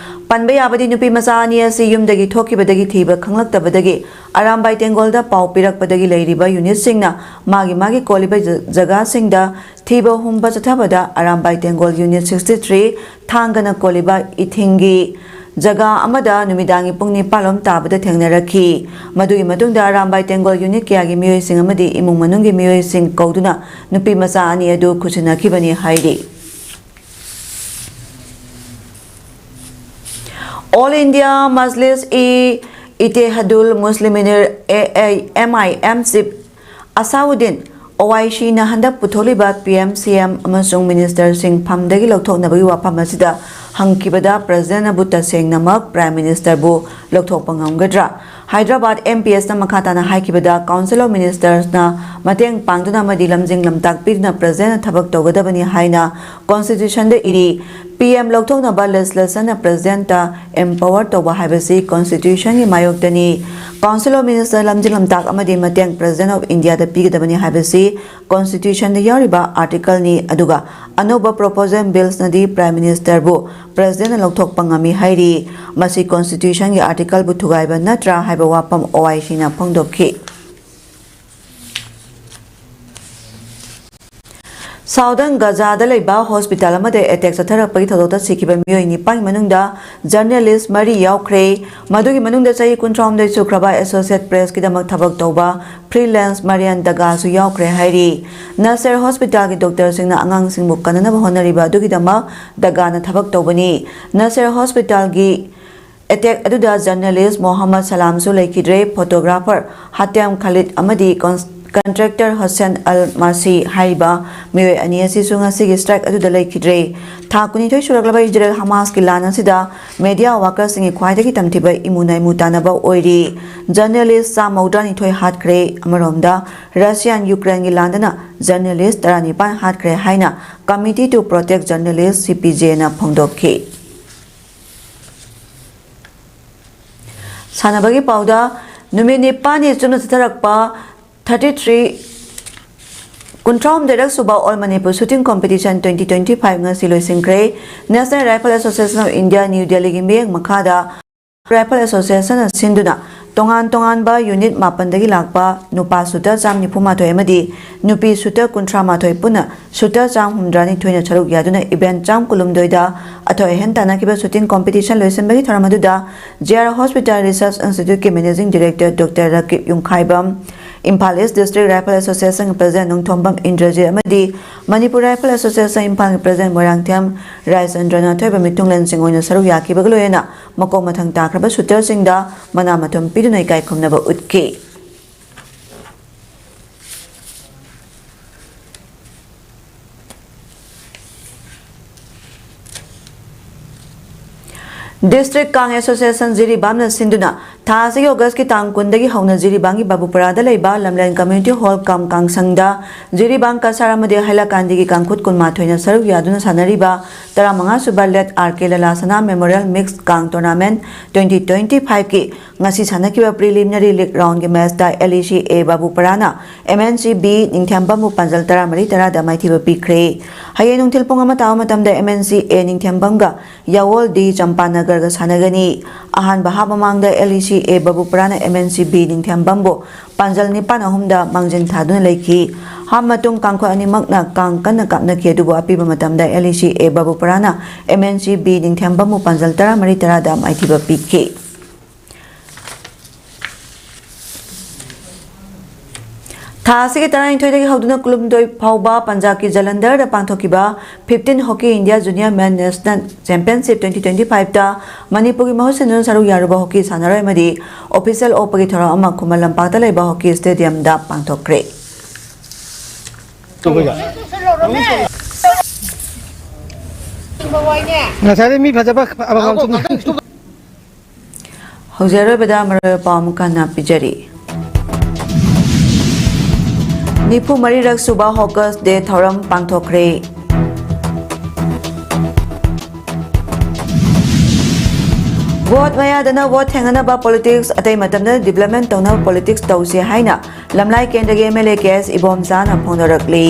ꯄꯟꯕ ꯌꯥꯕꯗꯤ ꯅꯨꯄꯤ ꯃꯆꯥ ꯑꯅꯤ ꯑꯁꯤ ꯌꯨꯝꯗꯒꯤ ꯊꯣꯛꯈꯤꯕꯗꯒꯤ ꯊꯤꯕ ꯈꯪꯂꯛꯇꯕꯗꯒꯤ ꯑꯔꯥꯝꯕꯥꯏ ꯇꯦꯡꯒꯣꯜꯗ ꯄꯥꯎ ꯄꯤꯔꯛꯄꯗꯒꯤ ꯂꯩꯔꯤꯕ ꯌꯨꯅꯤꯠꯁꯤꯡꯅ ꯃꯥꯒꯤ ꯃꯥꯒꯤ ꯀꯣꯜꯂꯤꯕ ꯖ- ꯖꯒꯥꯁꯤꯡꯗ ꯊꯤꯕ ꯍꯨꯝꯕ ꯆꯠꯊꯕꯗ ꯑꯔꯥꯝꯕꯥꯏ ꯇꯦꯡꯒꯣꯜ ꯌꯨꯅꯤꯠ ꯁꯤꯛꯁꯇꯤ ꯊ꯭ꯔꯤ ꯊꯥꯡꯒꯅ ꯀꯣꯜꯂꯤꯕ ꯏꯊꯤꯡꯒꯤ ꯖꯒꯥ ꯑꯃꯗ ꯅꯨꯃꯤꯗꯥꯡꯒꯤ ꯄꯨꯡ ꯅꯤꯄꯥꯜ ꯂꯣꯝ ꯇꯥꯕꯗ ꯊꯦꯡꯅꯔꯛꯈꯤ꯫ ꯃꯗꯨꯒꯤ ꯃꯇꯨꯡꯗ ꯑꯔꯥꯝꯕꯥꯏ ꯇꯦꯡꯒꯣꯜ ꯌꯨꯅꯤꯠ ꯀꯌꯥꯒꯤ ꯃꯤꯑꯣꯏꯁꯤꯡ ꯑꯃꯗꯤ ꯏꯃꯨꯡ ꯃꯅꯨꯡꯒꯤ ꯃꯤꯑꯣꯏꯁꯤꯡ ꯀꯧꯗꯨꯅ ꯅꯨꯄꯤ ꯃꯆꯥ ꯑꯅꯤ ꯑꯗꯨ ꯈꯨꯠꯁꯤꯟꯅꯈꯤꯕꯅꯤ ꯍꯥꯏꯔꯤ꯫ All India Majlis-e-Ittehadul Muslimin, M I M, Chief ꯑꯁꯥꯎꯗꯤꯟ ꯑꯣꯋꯥꯏꯁꯤꯅ ꯍꯟꯗꯛ ꯄꯨꯊꯣꯛꯂꯤꯕ ꯄꯤ ꯑꯦꯝ ꯁꯤ ꯑꯦꯝ ꯑꯃꯁꯨꯡ ꯃꯤꯅꯤꯁꯇꯔꯁꯤꯡ ꯐꯝꯗꯒꯤ ꯂꯧꯊꯣꯛꯅꯕꯒꯤ ꯋꯥꯐꯝ ꯑꯁꯤꯗ ꯍꯪꯈꯤꯕꯗ ꯄ꯭ꯔꯁꯤꯗꯦꯟꯅꯕꯨ ꯇꯁꯦꯡꯅꯃꯛ ꯄ꯭ꯔꯥꯏꯝ ꯃꯤꯅꯤꯁꯇꯔꯕꯨ ꯂꯧꯊꯣꯛꯄ ꯉꯝꯒꯗ꯭ꯔꯥ? ꯍꯥꯏꯗ꯭ꯔꯕꯥꯗ ꯑꯦꯝ ꯄꯤ ꯑꯦꯁꯅ ꯃꯈꯥ ꯇꯥꯅ ꯍꯥꯏꯈꯤꯕꯗ, ꯀꯥꯎꯟꯁꯤꯜ ꯑꯣꯐ ꯃꯤꯅꯤꯁꯇꯔꯁꯅ ꯃꯇꯦꯡ ꯄꯥꯡꯗꯨꯅ ꯑꯃꯗꯤ ꯂꯝꯖꯤꯡ ꯂꯝꯇꯥꯛ ꯄꯤꯗꯨꯅ ꯄ꯭ꯔꯖꯥꯅ ꯊꯕꯛ ꯇꯧꯒꯗꯕꯅꯤ ꯍꯥꯏꯅ ꯀꯣꯟꯁꯇꯤꯇ꯭ꯌꯨꯁꯟꯗ ꯏꯔꯤ꯫ ꯄꯤ ꯑꯦꯝ ꯂꯧꯊꯣꯛꯅꯕ ꯂꯦꯖꯤꯁꯂꯦꯁꯟꯅ ꯄ꯭ꯔꯖꯤꯗꯦꯟꯇ ꯑꯦꯝꯄꯥꯋꯔ ꯇꯧꯕ ꯍꯥꯏꯕꯁꯤ ꯀꯣꯟꯁꯇꯤꯇ꯭ꯌꯨꯁꯟꯒꯤ ꯃꯥꯌꯣꯛꯇꯅꯤ꯫ ꯀꯥꯎꯟꯁꯤꯜ ꯑꯣꯐ ꯃꯤꯅꯤꯁꯇꯔ ꯂꯝꯖꯤꯡ ꯂꯝꯇꯥꯛ ꯑꯃꯗꯤ ꯃꯇꯦꯡ ꯄ꯭ꯔꯖꯤꯗꯦꯟ ꯑꯣꯐ ꯏꯟꯗꯤꯌꯥꯗ ꯄꯤꯒꯗꯕꯅꯤ ꯍꯥꯏꯕꯁꯤ ꯀꯣꯟꯁꯇꯤꯇ꯭ꯌꯨꯁꯟꯗ ꯌꯥꯎꯔꯤꯕ ꯑꯥꯔꯇꯤꯀꯜꯅꯤ, ꯑꯗꯨꯒ ꯑꯅꯧꯕ ꯄ꯭ꯔꯣꯄꯣꯖꯦꯜ ꯕꯤꯜꯁꯅꯗꯤ ꯄ꯭ꯔꯥꯏꯝ ꯃꯤꯅꯤꯁꯇꯔꯕꯨ ꯄ꯭ꯔꯖꯤꯗꯦꯟꯅ ꯂꯧꯊꯣꯛꯄ ꯉꯝꯃꯤ ꯍꯥꯏꯔꯤ꯫ ꯃꯁꯤ ꯀꯣꯟꯁꯇꯤꯇ꯭ꯌꯨꯁꯟꯒꯤ ꯑꯥꯔꯇꯤꯀꯜꯕꯨ ꯊꯨꯒꯥꯏꯕ ꯅꯠꯇ꯭ꯔꯥ ꯍꯥꯏꯕ ꯋꯥꯐꯝ ꯑꯣ ꯑꯥꯏ ꯁꯤꯅ ꯐꯣꯡꯗꯣꯛꯈꯤ꯫ ꯁꯥꯎꯗꯔꯟ ꯒꯖꯥꯗ ꯂꯩꯕ ꯍꯣꯁꯄꯤꯇꯥꯜ ꯑꯃꯗ ꯑꯦꯇꯦꯛ ꯆꯠꯊꯔꯛꯄꯒꯤ ꯊꯧꯗꯣꯛꯇ ꯁꯤꯈꯤꯕ ꯃꯤꯑꯣꯏ ꯅꯤꯄꯥꯟꯒꯤ ꯃꯅꯨꯡꯗ ꯖꯔꯅꯦꯂꯤꯁ ꯃꯔꯤ ꯌꯥꯎꯈ꯭ꯔꯦ꯫ ꯃꯗꯨꯒꯤ ꯃꯅꯨꯡꯗ ꯆꯍꯤ ꯀꯨꯟꯊ꯭ꯔꯥꯍꯨꯝꯗꯣꯏ ꯁꯨꯈ꯭ꯔꯕ ꯑꯦꯁꯣꯁꯤꯌꯦꯠ ꯄ꯭ꯔꯦꯁꯀꯤꯗꯃꯛ ꯊꯕꯛ ꯇꯧꯕ ꯐ꯭ꯔꯤꯂꯦꯟꯁ ꯃꯥꯔꯤꯌꯥꯟ ꯗꯒꯥꯁꯨ ꯌꯥꯎꯈ꯭ꯔꯦ ꯍꯥꯏꯔꯤ꯫ ꯅꯁꯦꯔ ꯍꯣꯁꯄꯤꯇꯥꯜꯒꯤ ꯗꯣꯛꯇꯔꯁꯤꯡꯅ ꯑꯉꯥꯡꯁꯤꯡꯕꯨ ꯀꯟꯅꯅꯕ ꯍꯣꯠꯅꯔꯤꯕ ꯑꯗꯨꯒꯤꯗꯃꯛ ꯗꯒꯥꯅ ꯊꯕꯛ ꯇꯧꯕꯅꯤ꯫ ꯅꯁꯦꯔ ꯍꯣꯁꯄꯤꯇꯥꯜꯒꯤ ꯑꯦꯇꯦꯛ ꯑꯗꯨꯗ ꯖꯔꯅꯦꯂꯤꯁ ꯃꯣꯍꯝꯃꯗ ꯁꯂꯥꯝꯁꯨ ꯂꯩꯈꯤꯗ꯭ꯔꯦ꯫ ꯐꯣꯇꯣꯒ꯭ꯔꯥꯐꯔ ꯍꯥꯇꯦꯝ ꯈꯥꯂꯤꯗ ꯑꯃꯗꯤ ꯀꯟ-, ꯀꯟꯇ꯭ꯔꯦꯛꯇꯔ ꯍꯣꯁꯦꯟ ꯑꯜ ꯃꯥꯁꯤ ꯍꯥꯏꯔꯤꯕ ꯃꯤꯑꯣꯏ ꯑꯅꯤ ꯑꯁꯤꯁꯨ ꯉꯁꯤꯒꯤ ꯁ꯭ꯇ꯭ꯔꯥꯏꯛ ꯑꯗꯨꯗ ꯂꯩꯈꯤꯗ꯭ꯔꯦ꯫ ꯊꯥ ꯀꯨꯟꯅꯤꯊꯣꯏ ꯁꯨꯔꯛꯂꯕ ꯏꯖꯔꯦꯜ ꯍꯃꯥꯁꯀꯤ ꯂꯥꯟ ꯑꯁꯤꯗ ꯃꯦꯗꯤꯌꯥ ꯋꯥꯀꯔꯁꯤꯡꯒꯤ ꯈ꯭ꯋꯥꯏꯗꯒꯤ ꯇꯝꯊꯤꯕ ꯏꯃꯨ ꯅꯥꯏꯃꯨ ꯇꯥꯅꯕ ꯑꯣꯏꯔꯤ꯫ ꯖꯔꯅꯦꯂꯤꯁ ꯆꯥꯝ ꯃꯧꯗ꯭ꯔꯥꯅꯤꯊꯣꯏ ꯍꯥꯠꯈ꯭ꯔꯦ꯫ ꯑꯃꯔꯣꯝꯗ, ꯔꯁꯤꯌꯥꯟ ꯌꯨꯀ꯭ꯔꯦꯟꯒꯤ ꯂꯥꯟꯗꯅ ꯖꯔꯅꯦꯂꯤꯁ ꯇꯔꯥꯅꯤꯄꯥꯟ ꯍꯥꯠꯈ꯭ꯔꯦ ꯍꯥꯏꯅ Committee to Protect Journalists, C P J ꯅ ꯐꯣꯡꯗꯣꯛꯈꯤ꯫ ꯁꯥꯟꯅꯕꯒꯤ ꯄꯥꯎꯗ, ꯅꯨꯃꯤꯠ ꯅꯤꯄꯥꯟꯅꯤ ꯆꯨꯞꯅ ꯆꯠꯊꯔꯛꯄ thirty three, ꯀꯨꯟꯊ꯭ꯔꯥ ꯍꯨꯝꯗꯣꯏꯔꯛ ꯁꯨꯕ All Manipur Shooting Competition twenty twenty five ꯉꯁꯤ ꯂꯣꯏꯁꯤꯟꯈ꯭ꯔꯦ꯫ National Rifle Association of India, new ꯗꯦꯜꯂꯤꯒꯤ ꯃꯤꯠꯌꯦꯡ ꯃꯈꯥꯗ Rifle Association ꯅ ꯁꯤꯟꯗꯨꯅ ꯇꯣꯉꯥꯟ ꯇꯣꯉꯥꯟꯕ unit ꯃꯥꯄꯟꯗꯒꯤ ꯂꯥꯛꯄ ꯅꯨꯄꯥ shooter ꯆꯥꯝ ꯅꯤꯐꯨ ꯃꯥꯊꯣꯏ ꯑꯃꯗꯤ ꯅꯨꯄꯤ shooter ꯀꯨꯟꯊ꯭ꯔꯥ ꯃꯥꯊꯣꯏ ꯄꯨꯟꯅ shooter ꯆꯥꯝ ꯍꯨꯝꯗ꯭ꯔꯥꯅꯤꯊꯣꯏꯅ ꯁꯔꯨꯛ ꯌꯥꯗꯨꯅ event ꯆꯥꯝ ꯀꯨꯟꯍꯨꯝꯗꯣꯏꯗ ꯑꯊꯣꯏ ꯑꯍꯦꯟ ꯇꯥꯟꯅꯈꯤꯕ shooting competition ꯂꯣꯏꯁꯤꯟꯕꯒꯤ ꯊꯧꯔꯝ ꯑꯗꯨꯗ J R Hospital Research Institute ꯀꯤ Managing Director Doctor ꯔꯀꯤꯕ ꯌꯨꯝꯈꯥꯏꯕꯝ, Imphal East District Rifle Association President Nongthombam Indrajit ꯑꯃꯗꯤ ꯃꯅꯤꯄꯨꯔ Rifle Association ꯏꯝꯐꯥꯜꯒꯤ President ꯃꯣꯏꯔꯥꯡꯊꯦꯝ ꯔꯥꯏꯆꯟꯗ꯭ꯔꯅ ꯑꯊꯣꯏꯕ ꯃꯤꯊꯨꯡꯂꯦꯟꯁꯤꯡ ꯑꯣꯏꯅ ꯁꯔꯨꯛ ꯌꯥꯈꯤꯕꯒ ꯂꯣꯏꯅꯅ ꯃꯀꯣꯛ ꯃꯊꯪ ꯇꯥꯈ꯭ꯔꯕ shooter ꯁꯤꯡꯗ ꯃꯅꯥ ꯃꯊꯨꯝ ꯄꯤꯗꯨꯅ ꯏꯀꯥꯏ ꯈꯨꯝꯅꯕ ꯎꯠꯈꯤ꯫ District Kang Association ꯖꯤꯔꯤꯕꯥꯝꯅ ꯁꯤꯟꯗꯨꯅ ꯊꯥ ꯑꯁꯤꯒꯤ August ꯀꯤ ꯇꯥꯡ ꯀꯨꯟꯗꯒꯤ ꯍꯧꯅ ꯖꯤꯔꯤꯕꯥꯝꯒꯤ ꯕꯥꯕꯨꯄꯔꯥꯗ ꯂꯩꯕ ꯂꯝꯂꯦꯟ Community Hall cum ꯀꯥꯡꯁꯪꯗ Jiribam Cachar ꯑꯃꯗꯤ ꯍꯥꯏꯂꯥꯀꯥꯟꯗꯤꯒꯤ ꯀꯥꯡꯈꯨꯠ ꯀꯨꯟꯃꯥꯊꯣꯏꯅ ꯁꯔꯨꯛ ꯌꯥꯗꯨꯅ ꯁꯥꯟꯅꯔꯤꯕ ꯇꯔꯥꯃꯉꯥ ꯁꯨꯕ Late R K ꯂꯂꯥ ꯁꯅꯥ Memorial Mixed Kang Tournament twenty twenty five ꯀꯤ ꯉꯁꯤ ꯁꯥꯟꯅꯈꯤꯕ preliminary league round ꯒꯤ match ꯇ L E C A ꯕꯥꯕꯨꯄꯔꯥꯅ M N C B ꯅꯤꯡꯊꯦꯝꯕꯝꯕꯨ ꯄꯥꯟꯖꯜ ꯇꯔꯥꯃꯔꯤ ꯇꯔꯥꯗ ꯃꯥꯏꯊꯤꯕ ꯄꯤꯈ꯭ꯔꯦ꯫ ꯍꯌꯦꯡ ꯅꯨꯡꯊꯤꯜ ꯄꯨꯡ ꯑꯃ ꯇꯥꯕ ꯃꯇꯝꯗ M N C A ꯅꯤꯡꯊꯦꯝꯕꯝꯒ ꯌꯥꯋꯣꯜ ꯗꯤ ꯆꯝꯄꯥꯅꯒꯔꯒ ꯁꯥꯟꯅꯒꯅꯤ꯫ ꯑꯍꯥꯟꯕ half ꯃꯃꯥꯡꯗ L E C A ꯕꯥꯕꯨꯄꯔꯥꯅ M N C B ꯅꯤꯡꯊꯦꯝꯕꯝꯕꯨ ꯄꯥꯟꯖꯜ ꯅꯤꯄꯥꯟ ꯑꯍꯨꯝꯗ ꯃꯥꯡꯖꯤꯟ ꯊꯥꯗꯨꯅ ꯂꯩꯈꯤ꯫ Half ꯃꯇꯨꯡ ꯀꯥꯡꯈꯣꯏ ꯑꯅꯤꯃꯛꯅ ꯀꯥꯡ ꯀꯟꯅ ꯀꯥꯞꯅꯈꯤ, ꯑꯗꯨꯕꯨ ꯑꯄꯤꯕ ꯃꯇꯝꯗ L E C A ꯕꯥꯕꯨꯄꯔꯥꯅ M N C B ꯅꯤꯡꯊꯦꯝꯕꯝꯕꯨ ꯄꯥꯟꯖꯜ ꯇꯔꯥꯃꯔꯤ ꯇꯔꯥꯗ ꯃꯥꯏꯊꯤꯕ ꯄꯤꯈꯤ꯫ ꯊꯥ ꯑꯁꯤꯒꯤ ꯇꯔꯥꯅꯤꯊꯣꯏꯗꯒꯤ ꯍꯧꯗꯨꯅ ꯀꯨꯟꯍꯨꯝꯗꯣꯏ ꯐꯥꯎꯕ ꯄꯟꯖꯥꯕꯀꯤ ꯖꯂꯟꯙꯔꯗ ꯄꯥꯡꯊꯣꯛꯈꯤꯕ fifteen Hockey India Junior Men National Championship twenty twenty five ꯇ ꯃꯅꯤꯄꯨꯔꯒꯤ ꯃꯍꯨꯠ ꯁꯤꯟꯗꯨꯅ ꯁꯔꯨꯛ ꯌꯥꯔꯨꯕ hockey ꯁꯥꯟꯅꯔꯣꯏ ꯑꯃꯗꯤ official ꯑꯣꯛꯄꯒꯤ ꯊꯧꯔꯝ ꯑꯃ ꯈꯨꯃꯟ ꯂꯝꯄꯥꯛꯇ ꯂꯩꯕ hockey stadium ꯗ ꯄꯥꯡꯊꯣꯛꯈ꯭ꯔꯦ꯫ ꯉꯁꯥꯏꯗꯤ ꯃꯤ ꯐꯖꯕ ꯑꯃꯃꯝ ꯍꯧꯖꯤꯛ ꯑꯔꯣꯏꯕꯗ ꯃꯔꯨꯑꯣꯏꯕ ꯄꯥꯎ ꯑꯃꯨꯛ ꯍꯟꯅ ꯄꯤꯖꯔꯤ꯫ ꯅꯤꯐꯨ ꯃꯔꯤꯔꯛ ꯁꯨꯕ Hawkers Day ꯊꯧꯔꯝ ꯄꯥꯡꯊꯣꯛꯈ꯭ꯔꯦ꯫ Vote ꯃꯌꯥꯗꯅ vote ꯊꯦꯡꯅꯅꯕ politics, ꯑꯇꯩ ꯃꯇꯝꯗꯅ development ꯇꯧꯅꯕ politics ꯇꯧꯁꯤ ꯍꯥꯏꯅ ꯂꯝꯂꯥꯏ ꯀꯦꯟꯗ꯭ꯔꯒꯤ MLA ꯀꯦ ꯑꯦꯁ ꯏꯕꯣꯝꯆꯥꯅ ꯐꯣꯡꯗꯣꯔꯛꯂꯤ꯫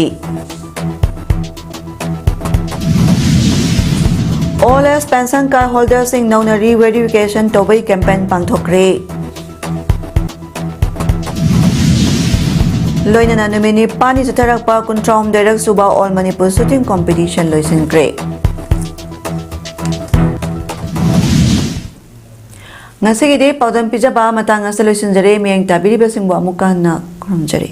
Old age pension card holder ꯁꯤꯡ ꯅꯧꯅ re-verification ꯇꯧꯕꯒꯤ campaign ꯄꯥꯡꯊꯣꯛꯈ꯭ꯔꯦ꯫ ꯂꯣꯏꯅꯅ ꯅꯨꯃꯤꯠ ꯅꯤꯄꯥꯜꯅꯤ ꯆꯠꯊꯔꯛꯄ ꯀꯨꯟꯊ꯭ꯔꯥꯍꯨꯝꯗꯣꯏꯔꯛ ꯁꯨꯕ All Manipur Shooting Competition ꯂꯣꯏꯁꯤꯟꯈ꯭ꯔꯦ꯫ ꯉꯁꯤꯒꯤꯗꯤ ꯄꯥꯎꯗꯝ ꯄꯤꯖꯕ ꯃꯇꯥꯡ ꯑꯁꯤꯗ ꯂꯣꯏꯁꯤꯟꯖꯔꯦ꯫ ꯃꯤꯠꯌꯦꯡ ꯇꯥꯕꯤꯔꯤꯕꯁꯤꯡꯕꯨ ꯑꯃꯨꯛꯀ ꯍꯟꯅ ꯈꯨꯔꯨꯝꯖꯔꯤ꯫